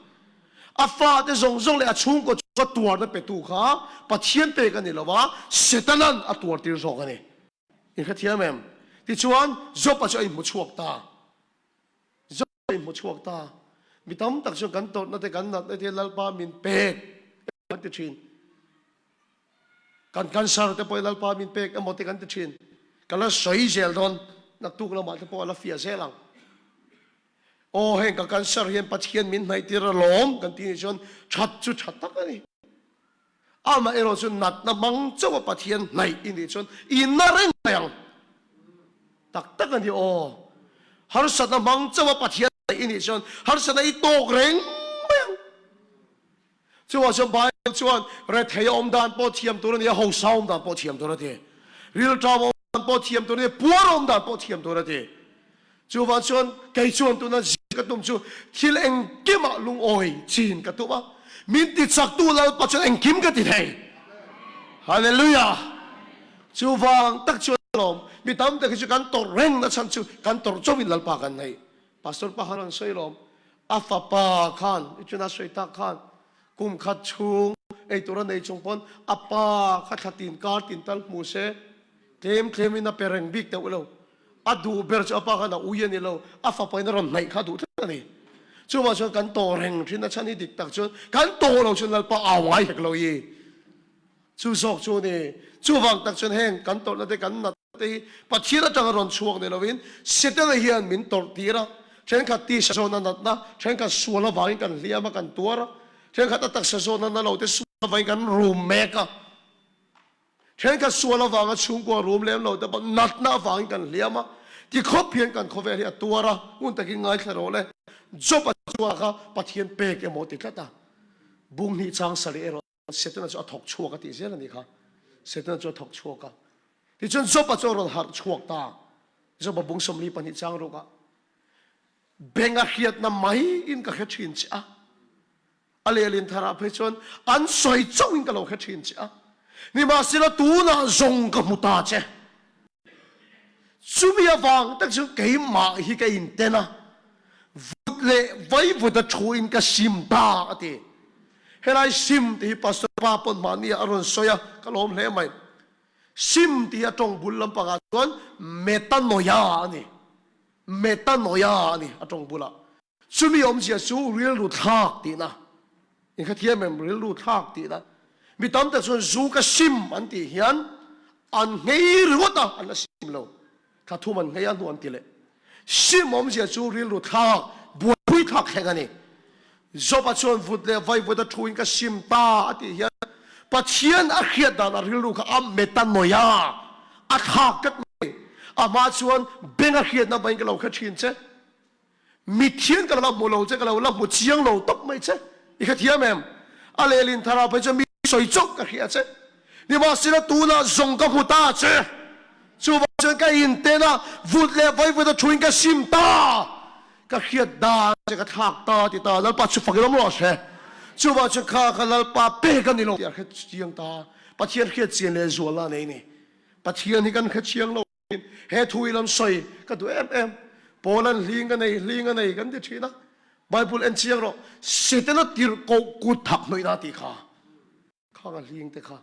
A fate zawng zawng leh a chhungkaw chu a tuarna petu kha Pathian pek a ni lo va, Setana'n a tuartir zawk a ni. In hrethiam em? Tichuan, Job-a chu a inhmu chhuak ta. Job-a a inhmu chhuak ta. Mi tam tak chuan kan tawrhna te, kan natna te Lalpa min pek kan ti thin. Kan cancer te pawh hi Lalpa min pek emaw te kan ti thin. Ka la sawi zel dawn, naktuk lamah te pawh a la fiah zel ang. Aw heng ka cancer hian Pathian min hnaih tir alawm kan tih nih chuan that chu tha tak a ni. Amah erawh chu natna hmang chauh a Pathian hnaih i nih chuan i na reng mai ang. Tak tak a ni aw. Harsatna hmang chauh a Pathian hnaih i nih chuan harsatna i tawk reng mai ang. Chuvang chuan Bible chuan rethei a awm dan pawh thiam tur a ni a, hausa awm dan pawh thiam tur a ti. Rilṭam a awm dan pawh thiam tur a ni a, puar a awm dan pawh thiam tur a ti. Chuvang chuan kei chuan tuna zir ka tum chu thil engkimah lungawi chin ka tum a, min ti chaktu Lalpa chuan engkim ka ti thei. Hallelujah! Chuvang tak chuan alawm mi tam tak hi chu kan tawrh reng na chhan chu kan tawrh chauhin Lalpa kan nei. Pastor pa khan an sawi lawm, a fapa khan i chuna sawi tak khan kum khat chhung ei tur a nei chung pawn a pa kha thla tin kar tin tal hmu se tlem tlem in a pe reng bik deuh lo. A duh ber chu a pa khan a ui a ni lo, a fapa in a rawn hnaih kha a duh tlat a ni. Chuvang chuan kan tawh reng thin a chhan hi dik tak chuan kan tawh lo chuan Lalpa au ngai hek lo i. Chu zawk chu a ni. Chuvang tak chuan heng kan tawrhna te kan nat te hi Pathian atanga rawn chhuak ni lovin Setana hian min tawrh tir a, thenkhat tisa zawna natna, thenkhat sual avangin kan hliam a, kan tuar a, thenkhat a taksa zawna na lo te sual avangin kan rum mek a, thenkhat sual avanga chhungkua rum lem lo te pawh natna avangin kan hliam a, ti khawp hian kan khawvel hi a tuar a, hun takin ngaithla rawh le, Job-a chuan kha Pathian pek emaw ti tlat a, bung hnih chang sarih erawh. Setana chu a thawk chhuak a tih zel a nih kha. Setana chu a thawk chhuak a. Tichuan Job-a chu a rawn harh chhuak ta. Job-a bung 42 chang ruk ah beng a hriatna mai in ka hre thin che a. A lehlin tharah phei chuan an sawi chauh in ka lo hre thin che a. Nimahsela tunah zawng ka hmu ta che. Chumi avang tak chu keimah hi ka inten a, vut leh vaivut a thu in ka sim ta a ti. Helai sim tih hi Pastor pa pawn mahni ah a rawn sawi a, ka lawm hle mai. Sim tih hi a tawng bul lampangah chuan metanoia a ni. Metanoia a ni a tawng bulah. Chumi awmzia chu rilru thlak tihna. In hrethiam em? Rilru thlak tihna. Mi tam tak chuan zu ka sim an tih hian an nghei ringawt a, an la sim lo. Thla thum an nghei a hnu an ti leh. Sim awmzia chu rilru thlak, buaipui thlak thleng a ni. Job-a chuan vut leh vaivut a thuin ka sim ta a tih hian Pathian a hriat dan a rilru kha a metanoia, a thlak tlat mai. A hma chuan beng a hriatna vangin ka lo hre thin che. Mithian ka lo la hmu lo che, ka lo la hmu chiang lo tawp mai che. I hrethiam em? A lehlin thar ah phei chuan mi sawi chauh ka hria che. Nimahsela tunah zawng ka hmu ta che. Chuvang chuan ka inten a, vut leh vaivut a thuin ka sim ta. Ka hriat dan che ka thlak ta ti ta, Lalpa chu fak ilawm rawh hre. Chuvang chuan kha kha Lalpa pek a ni lo tih a hre chiang ta. Pathian hriat chian leh zualna a nei ni. Pathian hi kan hre chiang lo. He thu i lam sawi ka duh em em. Paul-a'n hling a nei, hling a nei kan ti thin a. Bible en chiang rawh, Setana tirhkoh kut thak hnawihna tih kha, khang a hling te kha.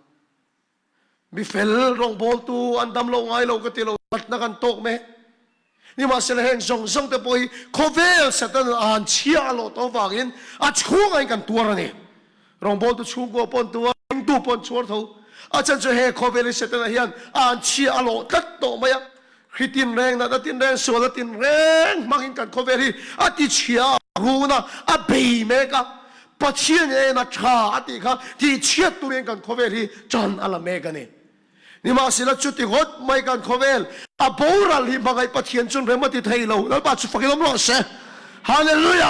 Mi fel rawngbawltu an dam lo ngai lo ka ti lo, natna kan tawk mek. Nimahsela heng zawng zawng te pawh hi khawvel Setana an chhia a lawh tawh avangin a chhungah in kan tuar a ni. Rawngbawltu chhungkua pawh an tuar, ringtu pawh an chhuar tho. A chhan chu he khawvel hi Setana hian a an chhia a lawh tlat tawh mai a. Hri tin reng, natna tin reng, sualna tin reng hmangin kan khawvel hi a ti chhia a, run a, a bei mek a. Pathian in a tha a tih kha tih chhiat turin kan khawvel hi chan a la mek a ni. Nimahsela chuti ngawt mai kan khawvel a boral hi hmangaih Pathian chun rem a ti thei lo. Lalpa chu fakin awm rawh se. Hallelujah!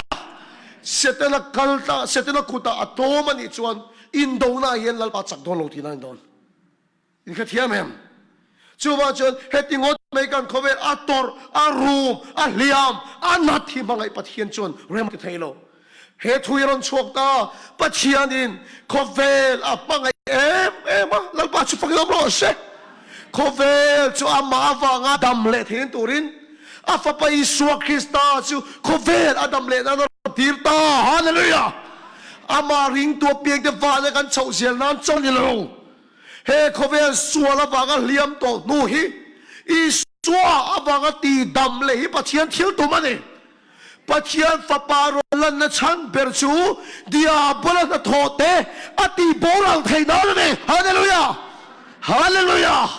Setana kal ta, Setana kutah a tlawm a nih chuan indona ah hian Lalpa chak dawn lo tihna a ni dawn. In hre thiam em? Chuvang chuan heti ngawt mai kan khawvel a tawrh, a rum, a hliam, a nat hi hmangaih Pathian chuan rem a ti thei lo. He thu hi a rawn chhuak ta, Pathianin khawvel a hmangaih em em a, Lalpa chu fakin awm rawh se. Khawvel chu amah avanga dam leh theihna turin a Fapa Isua Krista chu khawvel a dam leh nan a rawn tir ta. Hallelujah! Amah ringtu apiangte vana kan chhoh zel nan chaw ni lo. He khawvel sual avanga hliam tawh hnu hi Isua avanga ti dam leh hi Pathian thil tum a ni. Pathian Fapa rawn lanna chhan ber chu Diabola hnathawh te a ti boral theih nan a ni. Hallelujah! Hallelujah!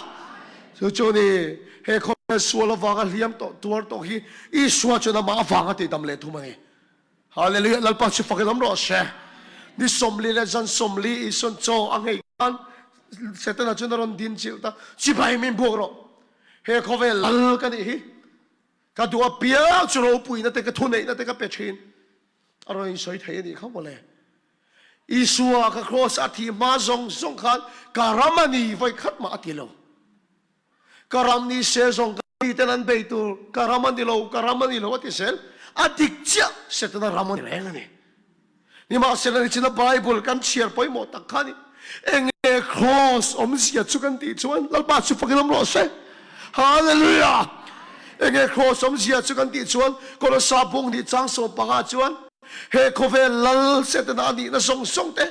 Chu chu ni, he khawvel sual avanga hliam tawh tuar tawh hi Isua chuan amah avanga ti dam leh thum a ni. Hallelujah! Lalpa chu fakin awm rawh se. Ni 40 leh zan 40 Isuan chaw a ngei khan Setana chuan a rawn din chilh ta, Chibai min buak rawh. He khawvel lal ka nih hi. Ka duh apiang chu ropuina te ka thuneihna te ka pe thin. A rawn insawi thei a nih kha mawle. Isua ka kraws a thih hma zawng zawng khan ka ram a ni vawi khat mah a ti lo. Ka ram ni se zawng ka miten an bei tur, ka ram a ni lo, ka ram a ni lo a ti zel. A dik chiah Setana ram a ni reng a ni. Nimahsela nichina Bible kan chhiar pawimawh tak kha a ni. Enge Kraws awmzia chu kan tih chuan Lalpa chu fakin awm rawh se. Hallelujah! Enge Kraws awmzia chu kan tih chuan Kolosa bung nih chang 15 chuan he khawvel lal Setana a nihna zawng zawng te,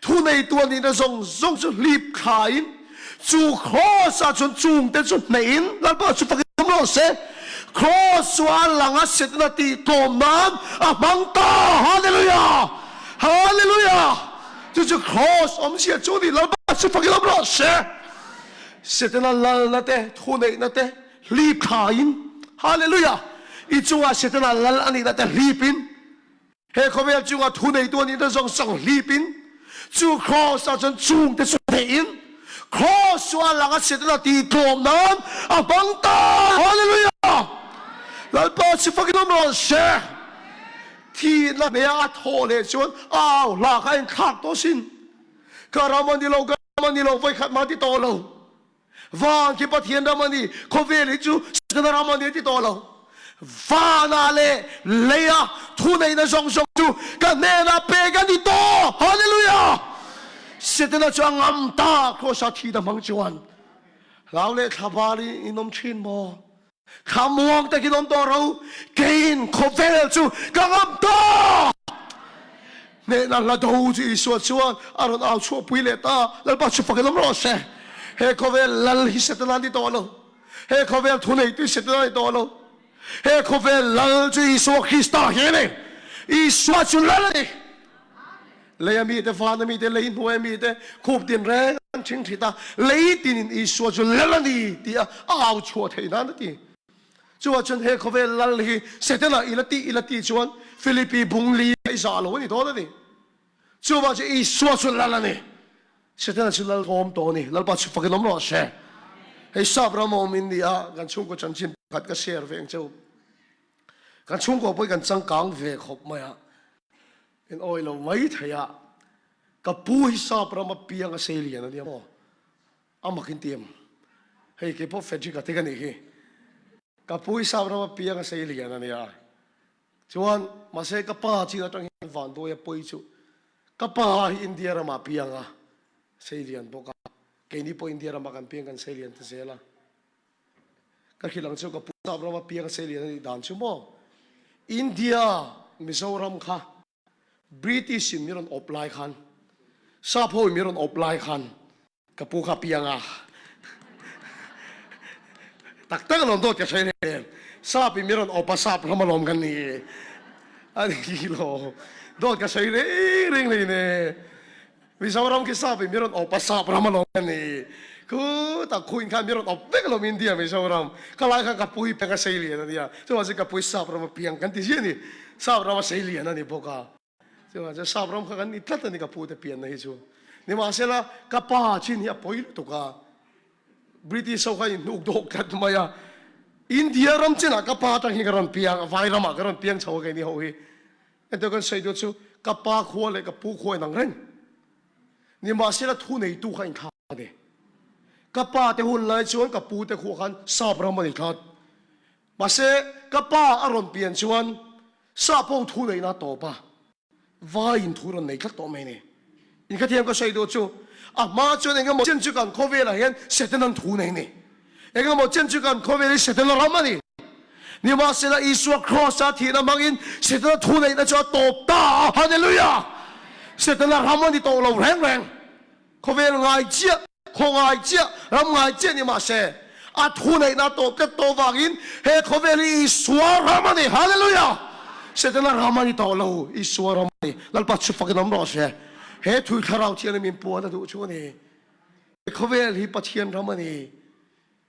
Thuneitu a nihna zawng zawng chu hlip thlain chu Kraws ah chuan chungte chu hnehin Lalpa chu fakin awm rawh se. Kraws chu a lang a Setana tih tlawm nan a hmang ta. Hallelujah! Hallelujah! Chu chu Kraws awmzia chu a ni. Lalpa chu fakin awm rawh se. Setana lalna te, thuneihna te hlip thlain, Hallelujah! I chungah Setana lal a nihna te hlipin, He khawvel chunga thu neitu a nihna zawng zawng hlipin chu Kraws ah chuan chungte chu theihin Kraws chu a lang a Setana tih tlawm nan a hmang ta. Hallelujah! Lalpa chu fakin awm rawh se. Thihna hmeiah a thawh leh chuan a au hla kha a inthlak tawh sin. Ka ram a ni lo, ka ram a ni lo, vawikhat mah ti tawh lo. Van khi Pathian ram a ni, khawvel hi chu Setana ram a ni a ti tawh lo. Vanah leh leia thuneihna zawng zawng chu ka hnenah pek a ni tawh. Hallelujah! Setana chu a ngam ta, Krosa thihna hmang chuan hlau leh thlabar in awm thin maw? Kha muang takin awm tawh ro, keiin khawvel chu ka ngam ta! Hnehna hla do chu Isua chuan a rawn au chhuahpui leh ta, Lalpa chu fakin awm rawh se. He khawvel lal hi Setana a ni tawh lo. He khawvel thuneitu hi Setana a ni tawh lo. He khawvel lal chu Isua Krista hi a ni. Isua chu lal a ni. Lei a mite, van a mite, lei hnuai a mite, khup tin reng an thing thit a, lei tinin Isua chu lal a ni tih a au chhuah theih nan a ti. Chuvah chuan he khawvel lal hi Setana i la tih i la tih chuan Philippi bung li a i zah lo a ni dawn a ni. Chuvah chuan Isua chu lal a ni. Setana chu lal awm tawh a ni. Lalpa chu fakin awm rawh se. Hei sap ram awm in ni a, kan chhungkaw chanchin pakhat ka share ve ang cheu. Kan chhungkaw pawh hi kan changkang ve khawp mai a. In awi lo mai thei a, ka pu hi sap rama piang a sei lian a nia maw? A mak in ti em? Hei kei pawh Frederick a te ka nih hi. Ka pu hi sap rama piang a sei lian a nia. Chuan mahse ka pa chin atang hian vanduai a pawi chu ka pa hi India ramah piang a sei lian bawk a, keini pawh India ramah kan piang kan sei lian ta zel a. Ka hrilh ang chu ka pu sap rama piang sei lian a nih dan chu maw? India Mizoram kha British in min rawn awp lai khan sap ho in min rawn awp lai khan ka pu kha piang a tak tak alawm dawt ka hre hle em sap in min rawn awp a sap ram alawm kan ni a ni lo dawt ka sawi reng reng hlei ne. Mizoram khi sap in mi rawn awp a sap ram alawm ka ni. Khutah khuin khan mi rawn awp vek alawm India Mizoram. Kha lai khan ka pu hi piang a sei lian a nia. Chuvang chuan ka pu hi sap ram a piang kan ti ziah a ni. Sap ram a sei lian a ni bawk a. Chuvang chuan sap ram kha kan ni tlat a ni ka pu te pianna hi chu. Nimahsela ka pa chin hi a pawi lutuk a. British ho khan in hnuk dawk tlat mai a. India ram chinah ka pa atang hi ka rawn piang a, vai ramah ka rawn piang chho a keini ho hi. Entir kan sawi duh chu ka pa khua leh ka pu khua inang reng. Nimahsela thu neitu kha inthlak a ni. Ka pa te hun lai chuan ka pu te khua khan sap ram a ni tlat. Mahse ka pa a rawn pian chuan sap ho thu neihna a tawp a. Vaiin thu rawn nei tlat tawh mai a ni. Inkhathiam ka sawi duh chu a hma chuan engemaw chen chu kan khawvelah hian Setanan thu nei a ni. Engemaw chen chu kan khawvel hi Setana ram a ni. Nimahsela Isua Kraws-a thihna hmangin Setana thu neihna chu a tawp ta a. Hallelujah! Setana ram a ni tawh lo reng reng. Khawvel ngai chiah, khaw ngai chiah, ram ngai chiah ni mahse, a thu neihna a tawp tlat tawh vangin he khawvel hi Isua ram a ni. Hallelujah! Setana ram a ni tawh lo, Isua ram a ni. Lalpa chu fakin awm rawh se. He thui thlarau thian min puan a duh chu a ni. He khawvel hi Pathian ram a ni.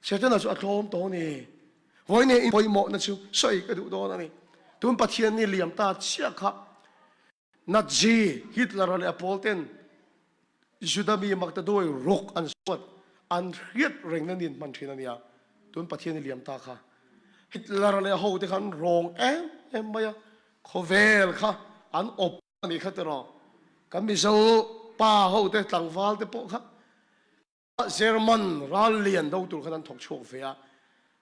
Setana chu a tlawm tawh a ni. Vawiin in pawimawhna chu sawi ka duh dawn a ni. Tun Pathian ni liam ta chiah kha Nazi, Hitler-a leh a pawl ten Juda mi Maktaduai ruk an suat, an hriat rengna nin hman thin a nia. Tun Pathian i liam ta kha. Hitler-a leh a hote kha an rawng em em mai a, khawvel kha an awp a nih kha tiraw. Kan Mizo pa hote tlangval te pawh kha German ral lian do tur khan an thawk chhuak ve a,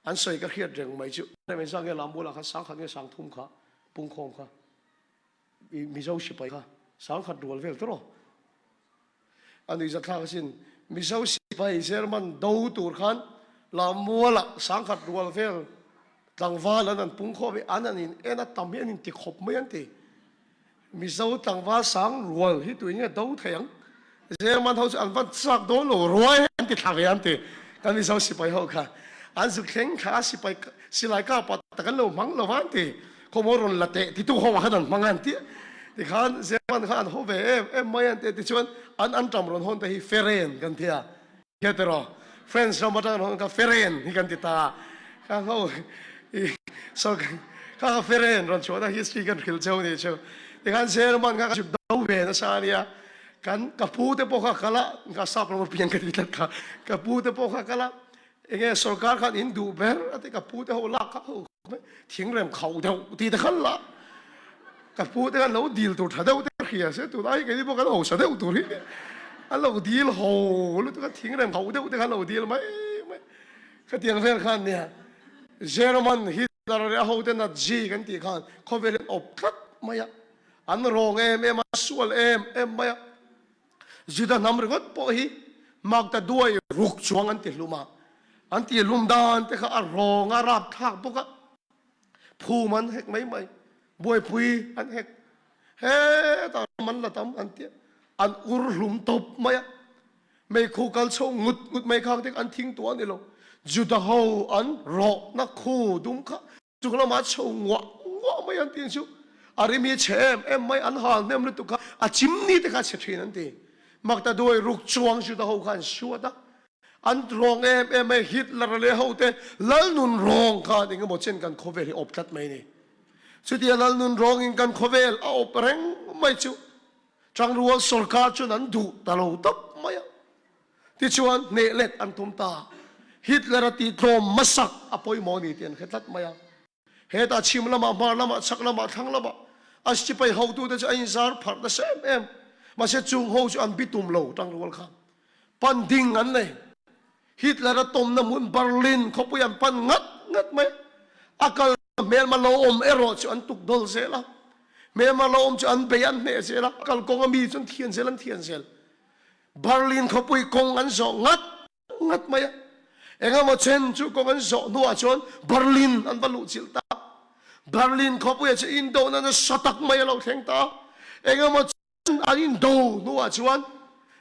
an sawi ka hriat reng mai chu. Engzah nge Lambulah khan sangkhat nge sangthum kha pungkhawm kha Mizo sipai kha sangkhat rual vel tawh a nuihzat thlak asin. Mizo sipai German do tur khan Lambualah sangkhat rual vel tlangval an an pungkhawm hi an an in en a tam hi an inti khawp mai an ti. Mizo tlangval sang rual hi tuin nge do thei ang? German ho chu an van chak dawn lo ruai an ti thla ve an ti. Kan Mizo sipai ho kha an zuk thleng thla a sipai silai kah pah tak an lo hmang lo va an ti. Khawmaw rawn la teh titu ho ah khan an hmang a an ti. Tikhan German kha an ho ve em em mai an ti. Tichuan an anṭam rawn hawn te hi Feren kan ti a. Hia tiraw French ram atang rawn ka Feren hi kan ti ta ka ho i so ka ka Feren rawn chhuahna history kan hrilh cheu ni chu tikhan German kha ka zuk do ve nasa ania kan ka pu te pawh kha kal a ka sap ram apiang ka ti tlat kha ka pu te pawh kha kal a enge sorkar khan in duh ber a ti ka pu te ho lak kha ho Thingrem khauh deuh tih te khan lah ka pu te khan lo dil tur tha deuh te hria se tunah hi keini pawh kan hausa deuh tur hi an lo dil ho lutuk a thingrem khauh deuh te khan lo dil mai mai khatiang vel khan nia German Hitler leh a hote Nazi kan tih khan khawvel hi an awp tlat mai a an rawng em em a sual em em mai a. Juda hnam ringawt pawh hi Magda duai ruk chuang an ti hlum a, an ti hlum dan te kha a rawng a rapthlak bawk a, phum an hek mai mai, buaipui an hek, hetah ram an la tam an ti a, an ur hlum tawp mai a, meikhu kal chho ngut ngut mai khang te kha an thing tuah a ni lo, Juda ho an rawhna khu dum kha Chung lamah chho nguah nguah mai an ti chu a rim hi chhe em em mai an hal hnem lutuk kha a chimni te kha chhe thin an ti. Makta duai ruk chuang Juda ho kha an suat a, an rawng em em mai Hitler leh ho te Lalnun rawng khan engemaw chen kan khawvel hi awp tlat mai a ni. Chutia Lalnun rawngin kan khawvel a awp reng mai chu Tangrual sorkar chuan an duh ta lo tawp mai a. Tichuan, hneh let an tum ta. Hitler-a tih tlawm hmasak a pawimawh a ni tih an hre tlat mai a. Hetah chhim lamah, hmar lamah, chhak lamah, thlang lamah a sipai hotute chu a inzar pharh nasa em em. Mahse, chung ho chu an bitum lo tangrual kha. Pan ding an nei. Hitler-a tawmna hmun Berlin khawpui an pan ngat ngat mai. A kal hmelma lo awm erawh chu an tuk dawl zel a. Hmelma lo awm chu an bei an hneh zel a. A kalkawnga mi chu an thian zel an thian zel. Berlin khawpui kawng an zawh ngat ngat mai a, engemaw chen chu kawng an zawh hnuah chuan Berlin an va luhchilh ta. Berlin khawpuiah chu indona nasa tak mai a lo thleng ta. Engemaw chen an indo hnuah chuan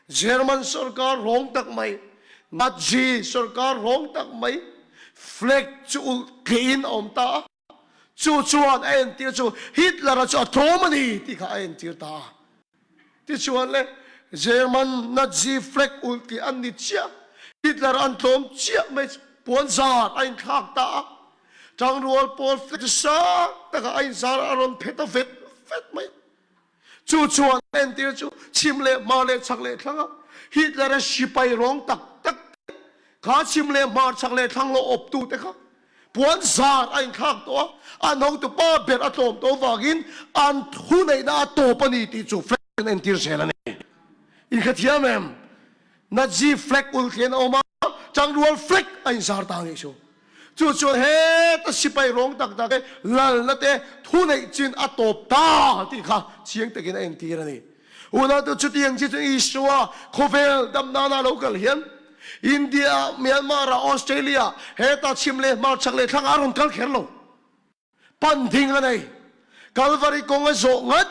German sorkar rawng tak mai, Nazi sorkar rawng tak mai flag chu ulh tlihin a awm ta a. Chu chuan a entir chu Hitler-a chu a tlawm a ni tih kha a entir ta a. Tichuan le, German Nazi flag ulh tih an ni chiah, Hitler an tlawm chiah mai chu puan zar a inthlak ta a. Tangrual pawl flag chu sang takah a inzar a rawn phe ta vet vet mai. Chu chuan a entir chu chhim leh hmar leh chhak leh thlang a Hitler-a sipai rawng tak tak te kha chhim leh hmar chhak leh thlang lo awptu te kha. Puan zar a inthlak tawh a, an hotupa ber a tlawm tawh avangin an thuneihna a tawp a ni tih chu flag an entir zel a ni. Inkhathiam em? Nazi flag ulh thlian a awm a, Tangrual flag a inzar ta a nih chu. Chu chuan heta sipai rawng tak tak te, lalna te, thuneih chin a tawp ta tih kha chiang takin a entir a ni. Unau chutiang chi chu Isua khawvel dam nana lo kal hian India, Myanmar ah, Australia, heta chhim leh hmar chhak leh thlang ah a rawn kal kher lo. Pan ding a nei. Kalvari kawng a zawh ngat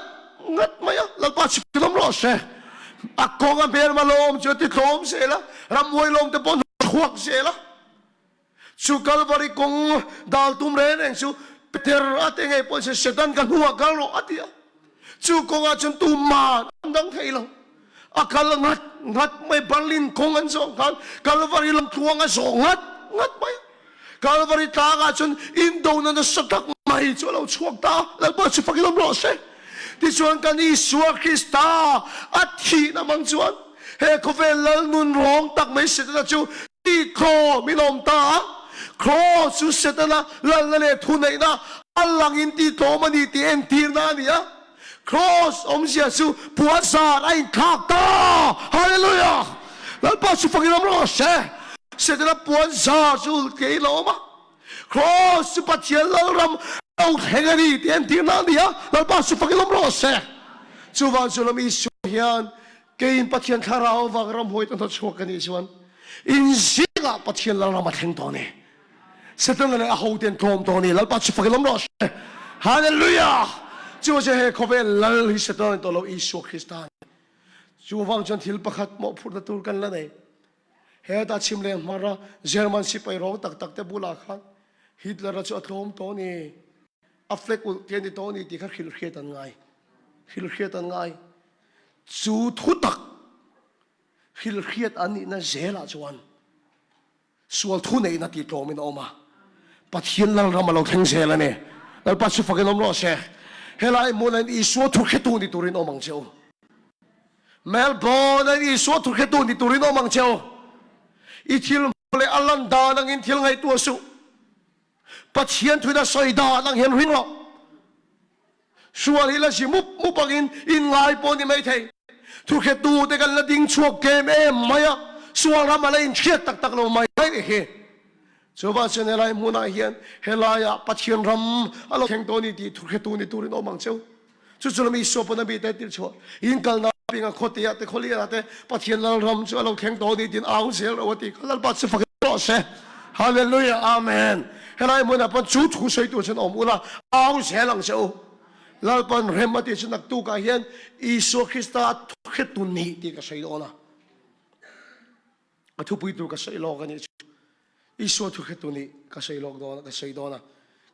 ngat mai a, Lalpa chhipilawm rawh se. A kawng a hmelma lawm chu a ti tlawm zel a, ramhuai lawm te pawh chhuak zel a. Chu Kalvari kawng dal tum reng reng chu Peter a te ngei pawhin Setan ka hnuah kal rawh a ti a. Chu kawngah chuan tuman an dang thei lo. A kal ngat ngat mai Berlin kawng an zawh khan Kalvari lam tluang a zawh ngat ngat mai. Kalvari tlangah chuan indona nasa tak mai chu a lo chhuak ta a, Lalpa chu fakin awm rawh se. Tichuan kan Isua Krista a thihna hmang chuan he khawvel lal nun rawng tak mai Setana chu tih thlawm in awm ta a. Kraws chu Setana lalna leh thuneihna a langin tih tlawm a ni tih entirna a ni a. Kraws awmzia chu puan zar a inthlak ta! Hallelujah! Lalpa chu fakin awm rawh se. Setana puan zar chu ulh kei la awm a. Kraws chu Pathian Lalram lo thleng a ni tih entirna a ni a. Lalpa chu fakin awm rawh se. Chuvang chu lam Isua hian keiin Pathian thlarau avang ramhuai ta hnawtchhuak ka nih chuan in zingah Pathian Lalram a thleng tawh a ni. Setana leh a hote an tlawm tawh a ni. Lalpa chu fakin awm rawh se. Hallelujah! Chu chu he khawvel lal hi Setana ni tawh lo Isua Krista a ni. Chuvang chuan thil pakhat mawhphurhna tur kan la nei. Hetah chhim leh hmara German sipai rawng tak tak te bulah khan Hitler-a chu a tlawm tawh a ni. A flag ulh te a ni tawh a ni tih kha hrilh hriat an ngai. Hrilh hriat an ngai. Chu thu tak hrilh hriat an nihna zelah chuan Sual thu neihna tih tlawmin a awm a, Pathian Lalram a lo thleng zel a ni. Lalpa chu fakin awm rawh se. Helai hmunah hian Isua thu hretu ni turin awm ang che u. Melbourne-ah hian Isua thu hretu ni turin awm ang che u. I thil hmuh leh a lan dan angin thil ngaihtuah suh. Pathian thuin a sawi dan ang hian ring rawh. Sual hi la zi mup mup angin in ngai pawh ni mai thei. Thuhretu te kan la ding chhuak tlem em mai a, sual ram a la inhriat tak tak lo mai mai hi. Chuvang chuan helai hmunah hian helaiah Pathian ram a lo thleng tawh a ni tih thuhretu ni turin awm ang cheu. Chu chu lami Isua pawn a mi te tir chhuah in kalna apianga khawteah te khawlianah te Pathian Lalram chu a lo thleng tawh a ni tiin au zel ro a ti kha Lalpa chu fak rawh se. Hallelujah Amen. Helai hmunah pawn chu thu sawi tur chuan awm ula au zel ang che u. Lalpan rem a tih chu naktukah hian Isua Krista thu hretu nih tih ka sawi dawn a. A thupui tur ka sawi lawk a nih chu. Isua thu hretu nih ka sawi lawk dawn a, ka sawi dawn a.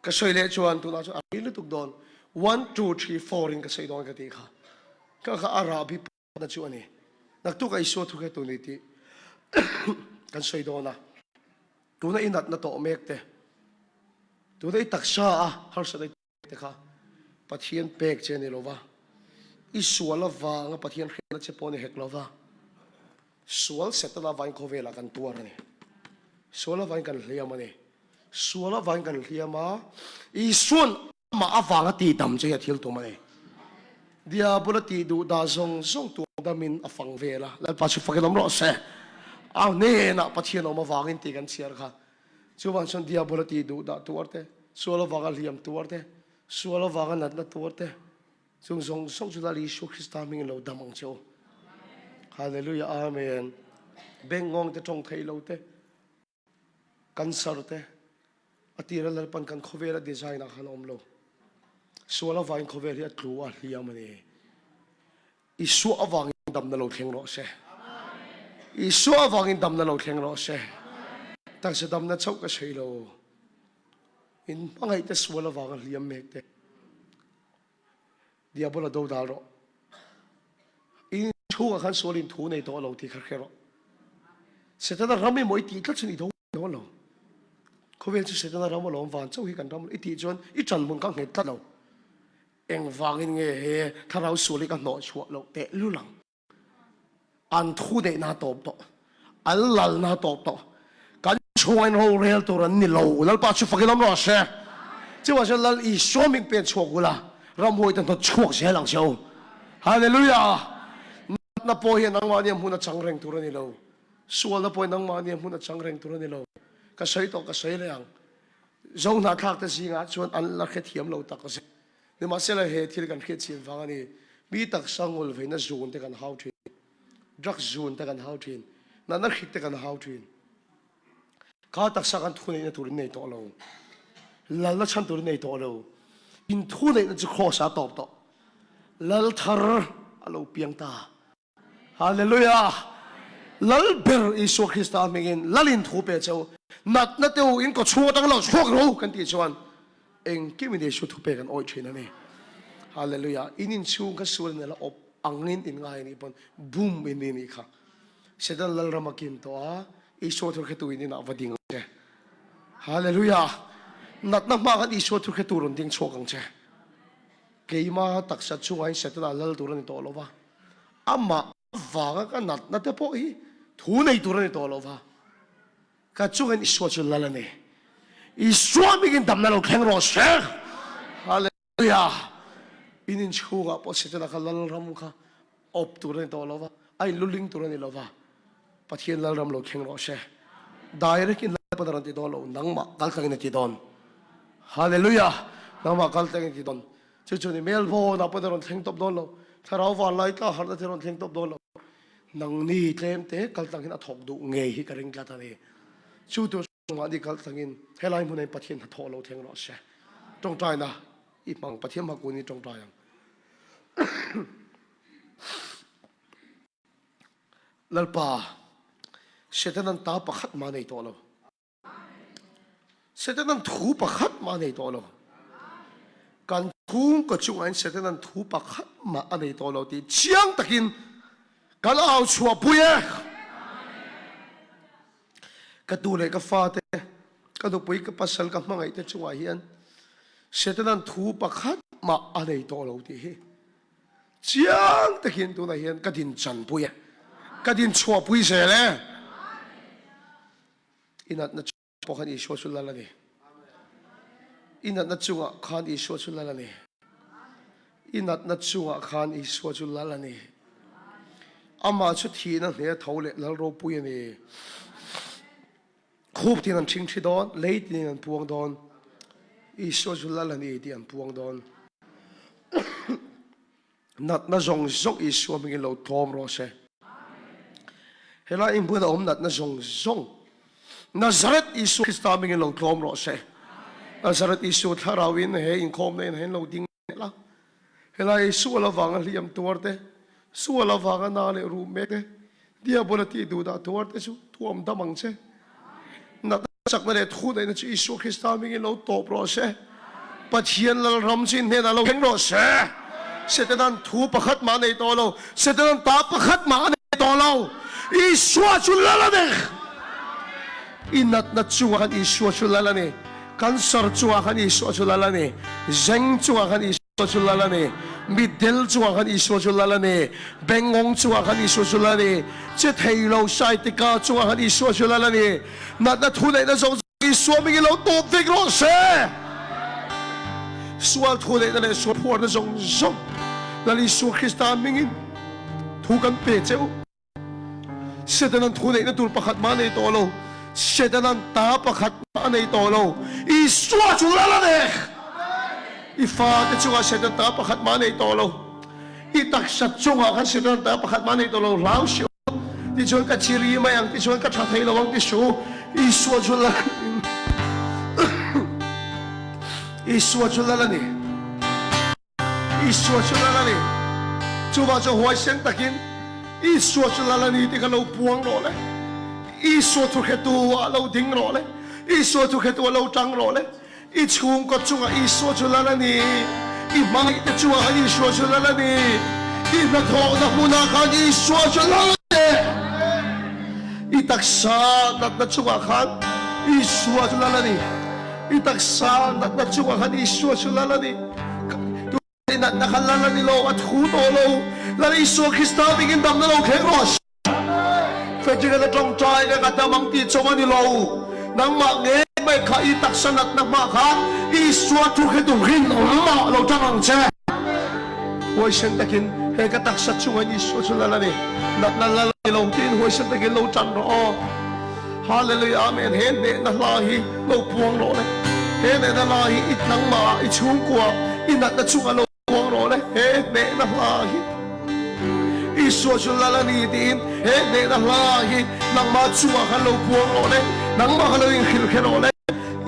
Ka sawi leh chuan tunah chuan a rei lutuk dawn. One, two, three, four in ka sawi dawn ka tih kha. Ka kha a rahbi na chu a ni. Naktuk a Isua thu hretu nih tih kan sawi dawn a. Tuna i natna tawh mek te, tuna i taksa a harsatna te kha Pathian pek che a ni lo va, i sual avanga Pathian hriatna che pawh a ni hek lo va, sual Setana avangin khawvelah kan tuar a ni. Sual avangin kan hliam a ni. Sual avangin kan hliam a, Isuan amah avanga tihdam che hi a thil tum a ni. Diabol a tih duh dah zawng zawng tuam damin a fang vel a, Lalpa chu fakin awm rawh se. A hnenah Pathian awm avangin tih kan chhiar kha. Chuvang chuan Diabol a tih duh dah tuar te, sual avanga hliam tuar te, sual avanga natna tuar te, chung zawng zawng chu Lal Isua Krista hmingin lo dam ang che u. Hallelujah Amen. Beng ngawng te tawng thei lo te, cancer te, a tira Lalpan kan khawvela design ah khan a awm lo. Sual avangin khawvel hi a tlu a hliam a ni. Isua avangin damna lo thleng rawh se. Isua avangin damna lo thleng rawh se. Taksa damna chauh ka sawi lo. In hmangaih te sual avanga hliam mek te. Diabola do dal rawh. In chhungah khan sual in thu nei tawh lo tih kha hre rawh. Setana ram emaw i tih tlat chuan i do dawn lo. Khawvel chu Setana ram alawm van chauh hi kan ram i tih chuan i ṭan hmun kha nghet tlat lo. Engvangin nge he thlarau sual hi ka hnawh chhuah loh teh lul ang? An thu neihna a tawp tawh, an lalna a tawp tawh. Kan. Chhungain rorel tur an ni lo. Lalpa chu fakin awm rawh se. Chuvang chuan Lal Isua ming pen chhuak ula, ramhuai te hnawt chhuak zel ang che u. Hallelujah! Natna pawh hian nangmahni a hmun a chang reng tur a ni lo. Sualna pawh hi nangmahni a hmun a chang reng tur a ni lo. Ka sawi tawh ka sawi leh ang. Zo hnahthlak te zingah chuan an la hrethiam lo tak zet. Nimahsela he thil kan hriat chin vang a ni. Mi taksa ngul veina zun te kan hau thin. Drugs zun te kan hau thin. Natna hrik te kan hau thin. Kha taksa kan thu neihna tur in nei tawh lo. Lalna chhan tur in nei tawh lo. In thu neihna chu Kraws ah a tawp tawh. Lal thar a lo piang ta. Hallelujah! Lal ber Isua Krista hmingin Lalin thu pe cheu. Natna te u in kawchhung atang lo chhuak ro kan tih chuan engkim in Isua thu pe kan awih thin a ni. Hallelujah! In inchhung kha sual in a la awp angin in ngai anih pawn bum in ni nih kha. Satan Lalram a kim tawh a, Isua thu hretu in inah va ding ang che. Hallelujah! Natna hma khan Isua thu hretu rawn ding chhuak ang che. Keima taksa chungah in Setana lal tur a ni tawh lo va, amah avanga ka natna te pawh hi thu nei tur a ni tawh lo va, ka chungin Isua chu lal a ni. Isua mingin damna lo thleng rawh se. Hallelujah! In inchhungah pawh Setana kha lal ram kha awp tur a ni tawh lo va, a inluling tur a ni lo va, Pathian Lalram lo thleng rawh se. Direct in Lalpan a rawn ti dawn lo, nangmah kal tlangin a ti dawn. Hallelujah! Nangmah kal tlangin a ti dawn. Chu chu ni Melbourne ah pawh a rawn thleng tawp dawn lo, Thlarau van lai tla harhna te a rawn thleng tawp dawn lo. Nangni tlem te kal tlangin a thawk duh ngei hi ka ring tlat a ni. Chu tur mahni kal tlangin helai hmunah hian Pathian hnathawh lo thleng rawh se. Tawngtaina i hmang Pathian hmakun i tawngtai ang. Lalpa, Setanan ta pakhat mah nei tawh lo. Setanan thu pakhat mah nei tawh lo. Kan chhungkaw chungah in Setanan thu pakhat mah a nei tawh lo tih chiang takin kan au chhuahpui e. Ka tu leh ka fate, ka nupui, ka pasal, ka hmangaih te chungah hian Setanan thu pakhat mah a nei tawh lo tih hi Chiang takin tunah hian ka din chanpui e, ka din chhuahpui zel e. I natna pawh khan Isua chu lal a ni. I natna chungah khan Isua chu lal a ni. I natna chungah khan Isua chu lal a ni. Amah chu thihna hne tho leh lal ropui a ni. Khup tin an ṭhing ṭhi dawn, lei tinin an puang dawn. Isua chu lal a ni tih an puang dawn. Natna zawng zawng Isua hmingin lo tlawm rawh se. Helai in hmun a awm natna zawng zawng Nazareth Isua Krista hmingin lo tlawm rawh se. Nazareth Isua thlarau in he inkhawmna in hen lo ding la. Helai sual avanga hliam tuar te, sual avanga na leh ruh mek te, Diabola tih duhdah tuar te chu thuam dam ang che. Natna chakna leh thuneihna chu Isua Krista hmingin lo tawp rawh se. Pathian Lalram chu in hnenah lo thleng rawh se. Setanan thu pakhat mah a nei tawh lo. Setanan ta pakhat mah a nei tawh lo. Isua chu lal a ni. I natna chungah khan Isua chu lal a ni. Cancer chungah khan Isua chu lal a ni. Zeng chungah khan Isua chu lal a ni. Mitdel chungah khan Isua chu lal a ni. Bengngawng chungah khan Isua chu lal a ni. Che thei lo sciatica chungah khan Isua chu lal a ni. Natna thu neihna zawng zawng Isua mingin lo tawp vek rawh se. Sual thu neihna leh sual phuarna zawng zawng Lal Isua Krista mingin thu kan pe che u. Setanan thu neihna tur pakhat mah a nei tawh lo. Setanan ta pakhat mah a nei tawh lo. Isua chu lal a nek! I fate chungah Satan ta pakhat mah a nei tawh lo. I taksa chungah khan Setanan ta pakhat mah a nei tawh lo. Hlau si aw. Tichuan ka chiri mai ang, tichuan ka tha thei lo ang ti su. Isua chu lal a ni. Isua chu lal a ni. Isua chu lal a ni. Chuvah chuan huaisen takin Isua chu lal a ni tih kha lo puang rawh le. Isua thuhretu ah lo ding rawh le. Isua thuhretu ah lo tang rawh le. I chhungkaw chungah Isua chu lal a ni. I hmangaih te chungah khan Isua chu lal a ni. I hnathawhna hmunah khan Isua chu lal a ni. I taksa natna chungah khan Isua chu lal a ni. I taksa natna chungah khan Isua chu lal a ni. I natna kha lal a ni lo, a thu tawh lo. Lal Isua Krista hmingin damna lo thleng rawh. Frederick-a tawngtai ka ka dam ang tih chawm a ni lo. Nangmah ngei mai kha i taksa natna hmah khan Isua thu khe tu rinawm ah lo tang ang che. Huaisen takin he ka taksa chungah Isua chu lal a ni, natna lal a ni lo tiin huaisen takin lo tan rawh aw. Hallelujah Amen he hnehna hla hi lo puang rawh le. He hnehna hla hi i nangmah ah i chhungkua i natna chungah lo puang rawh le. He hnehna hla hi Isua chu lal a ni tiin he hnehna hla hi nangmah chungah khan lo puang rawh le. Nangmah kha lo inhrilh kher rawh le.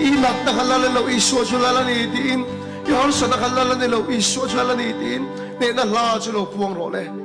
I natna kha lal a lo Isua chu lal a ni tiin i harsatna kha lal a ni lo Isua chu lal a ni tiin hnehna hla chu lo puang rawh le.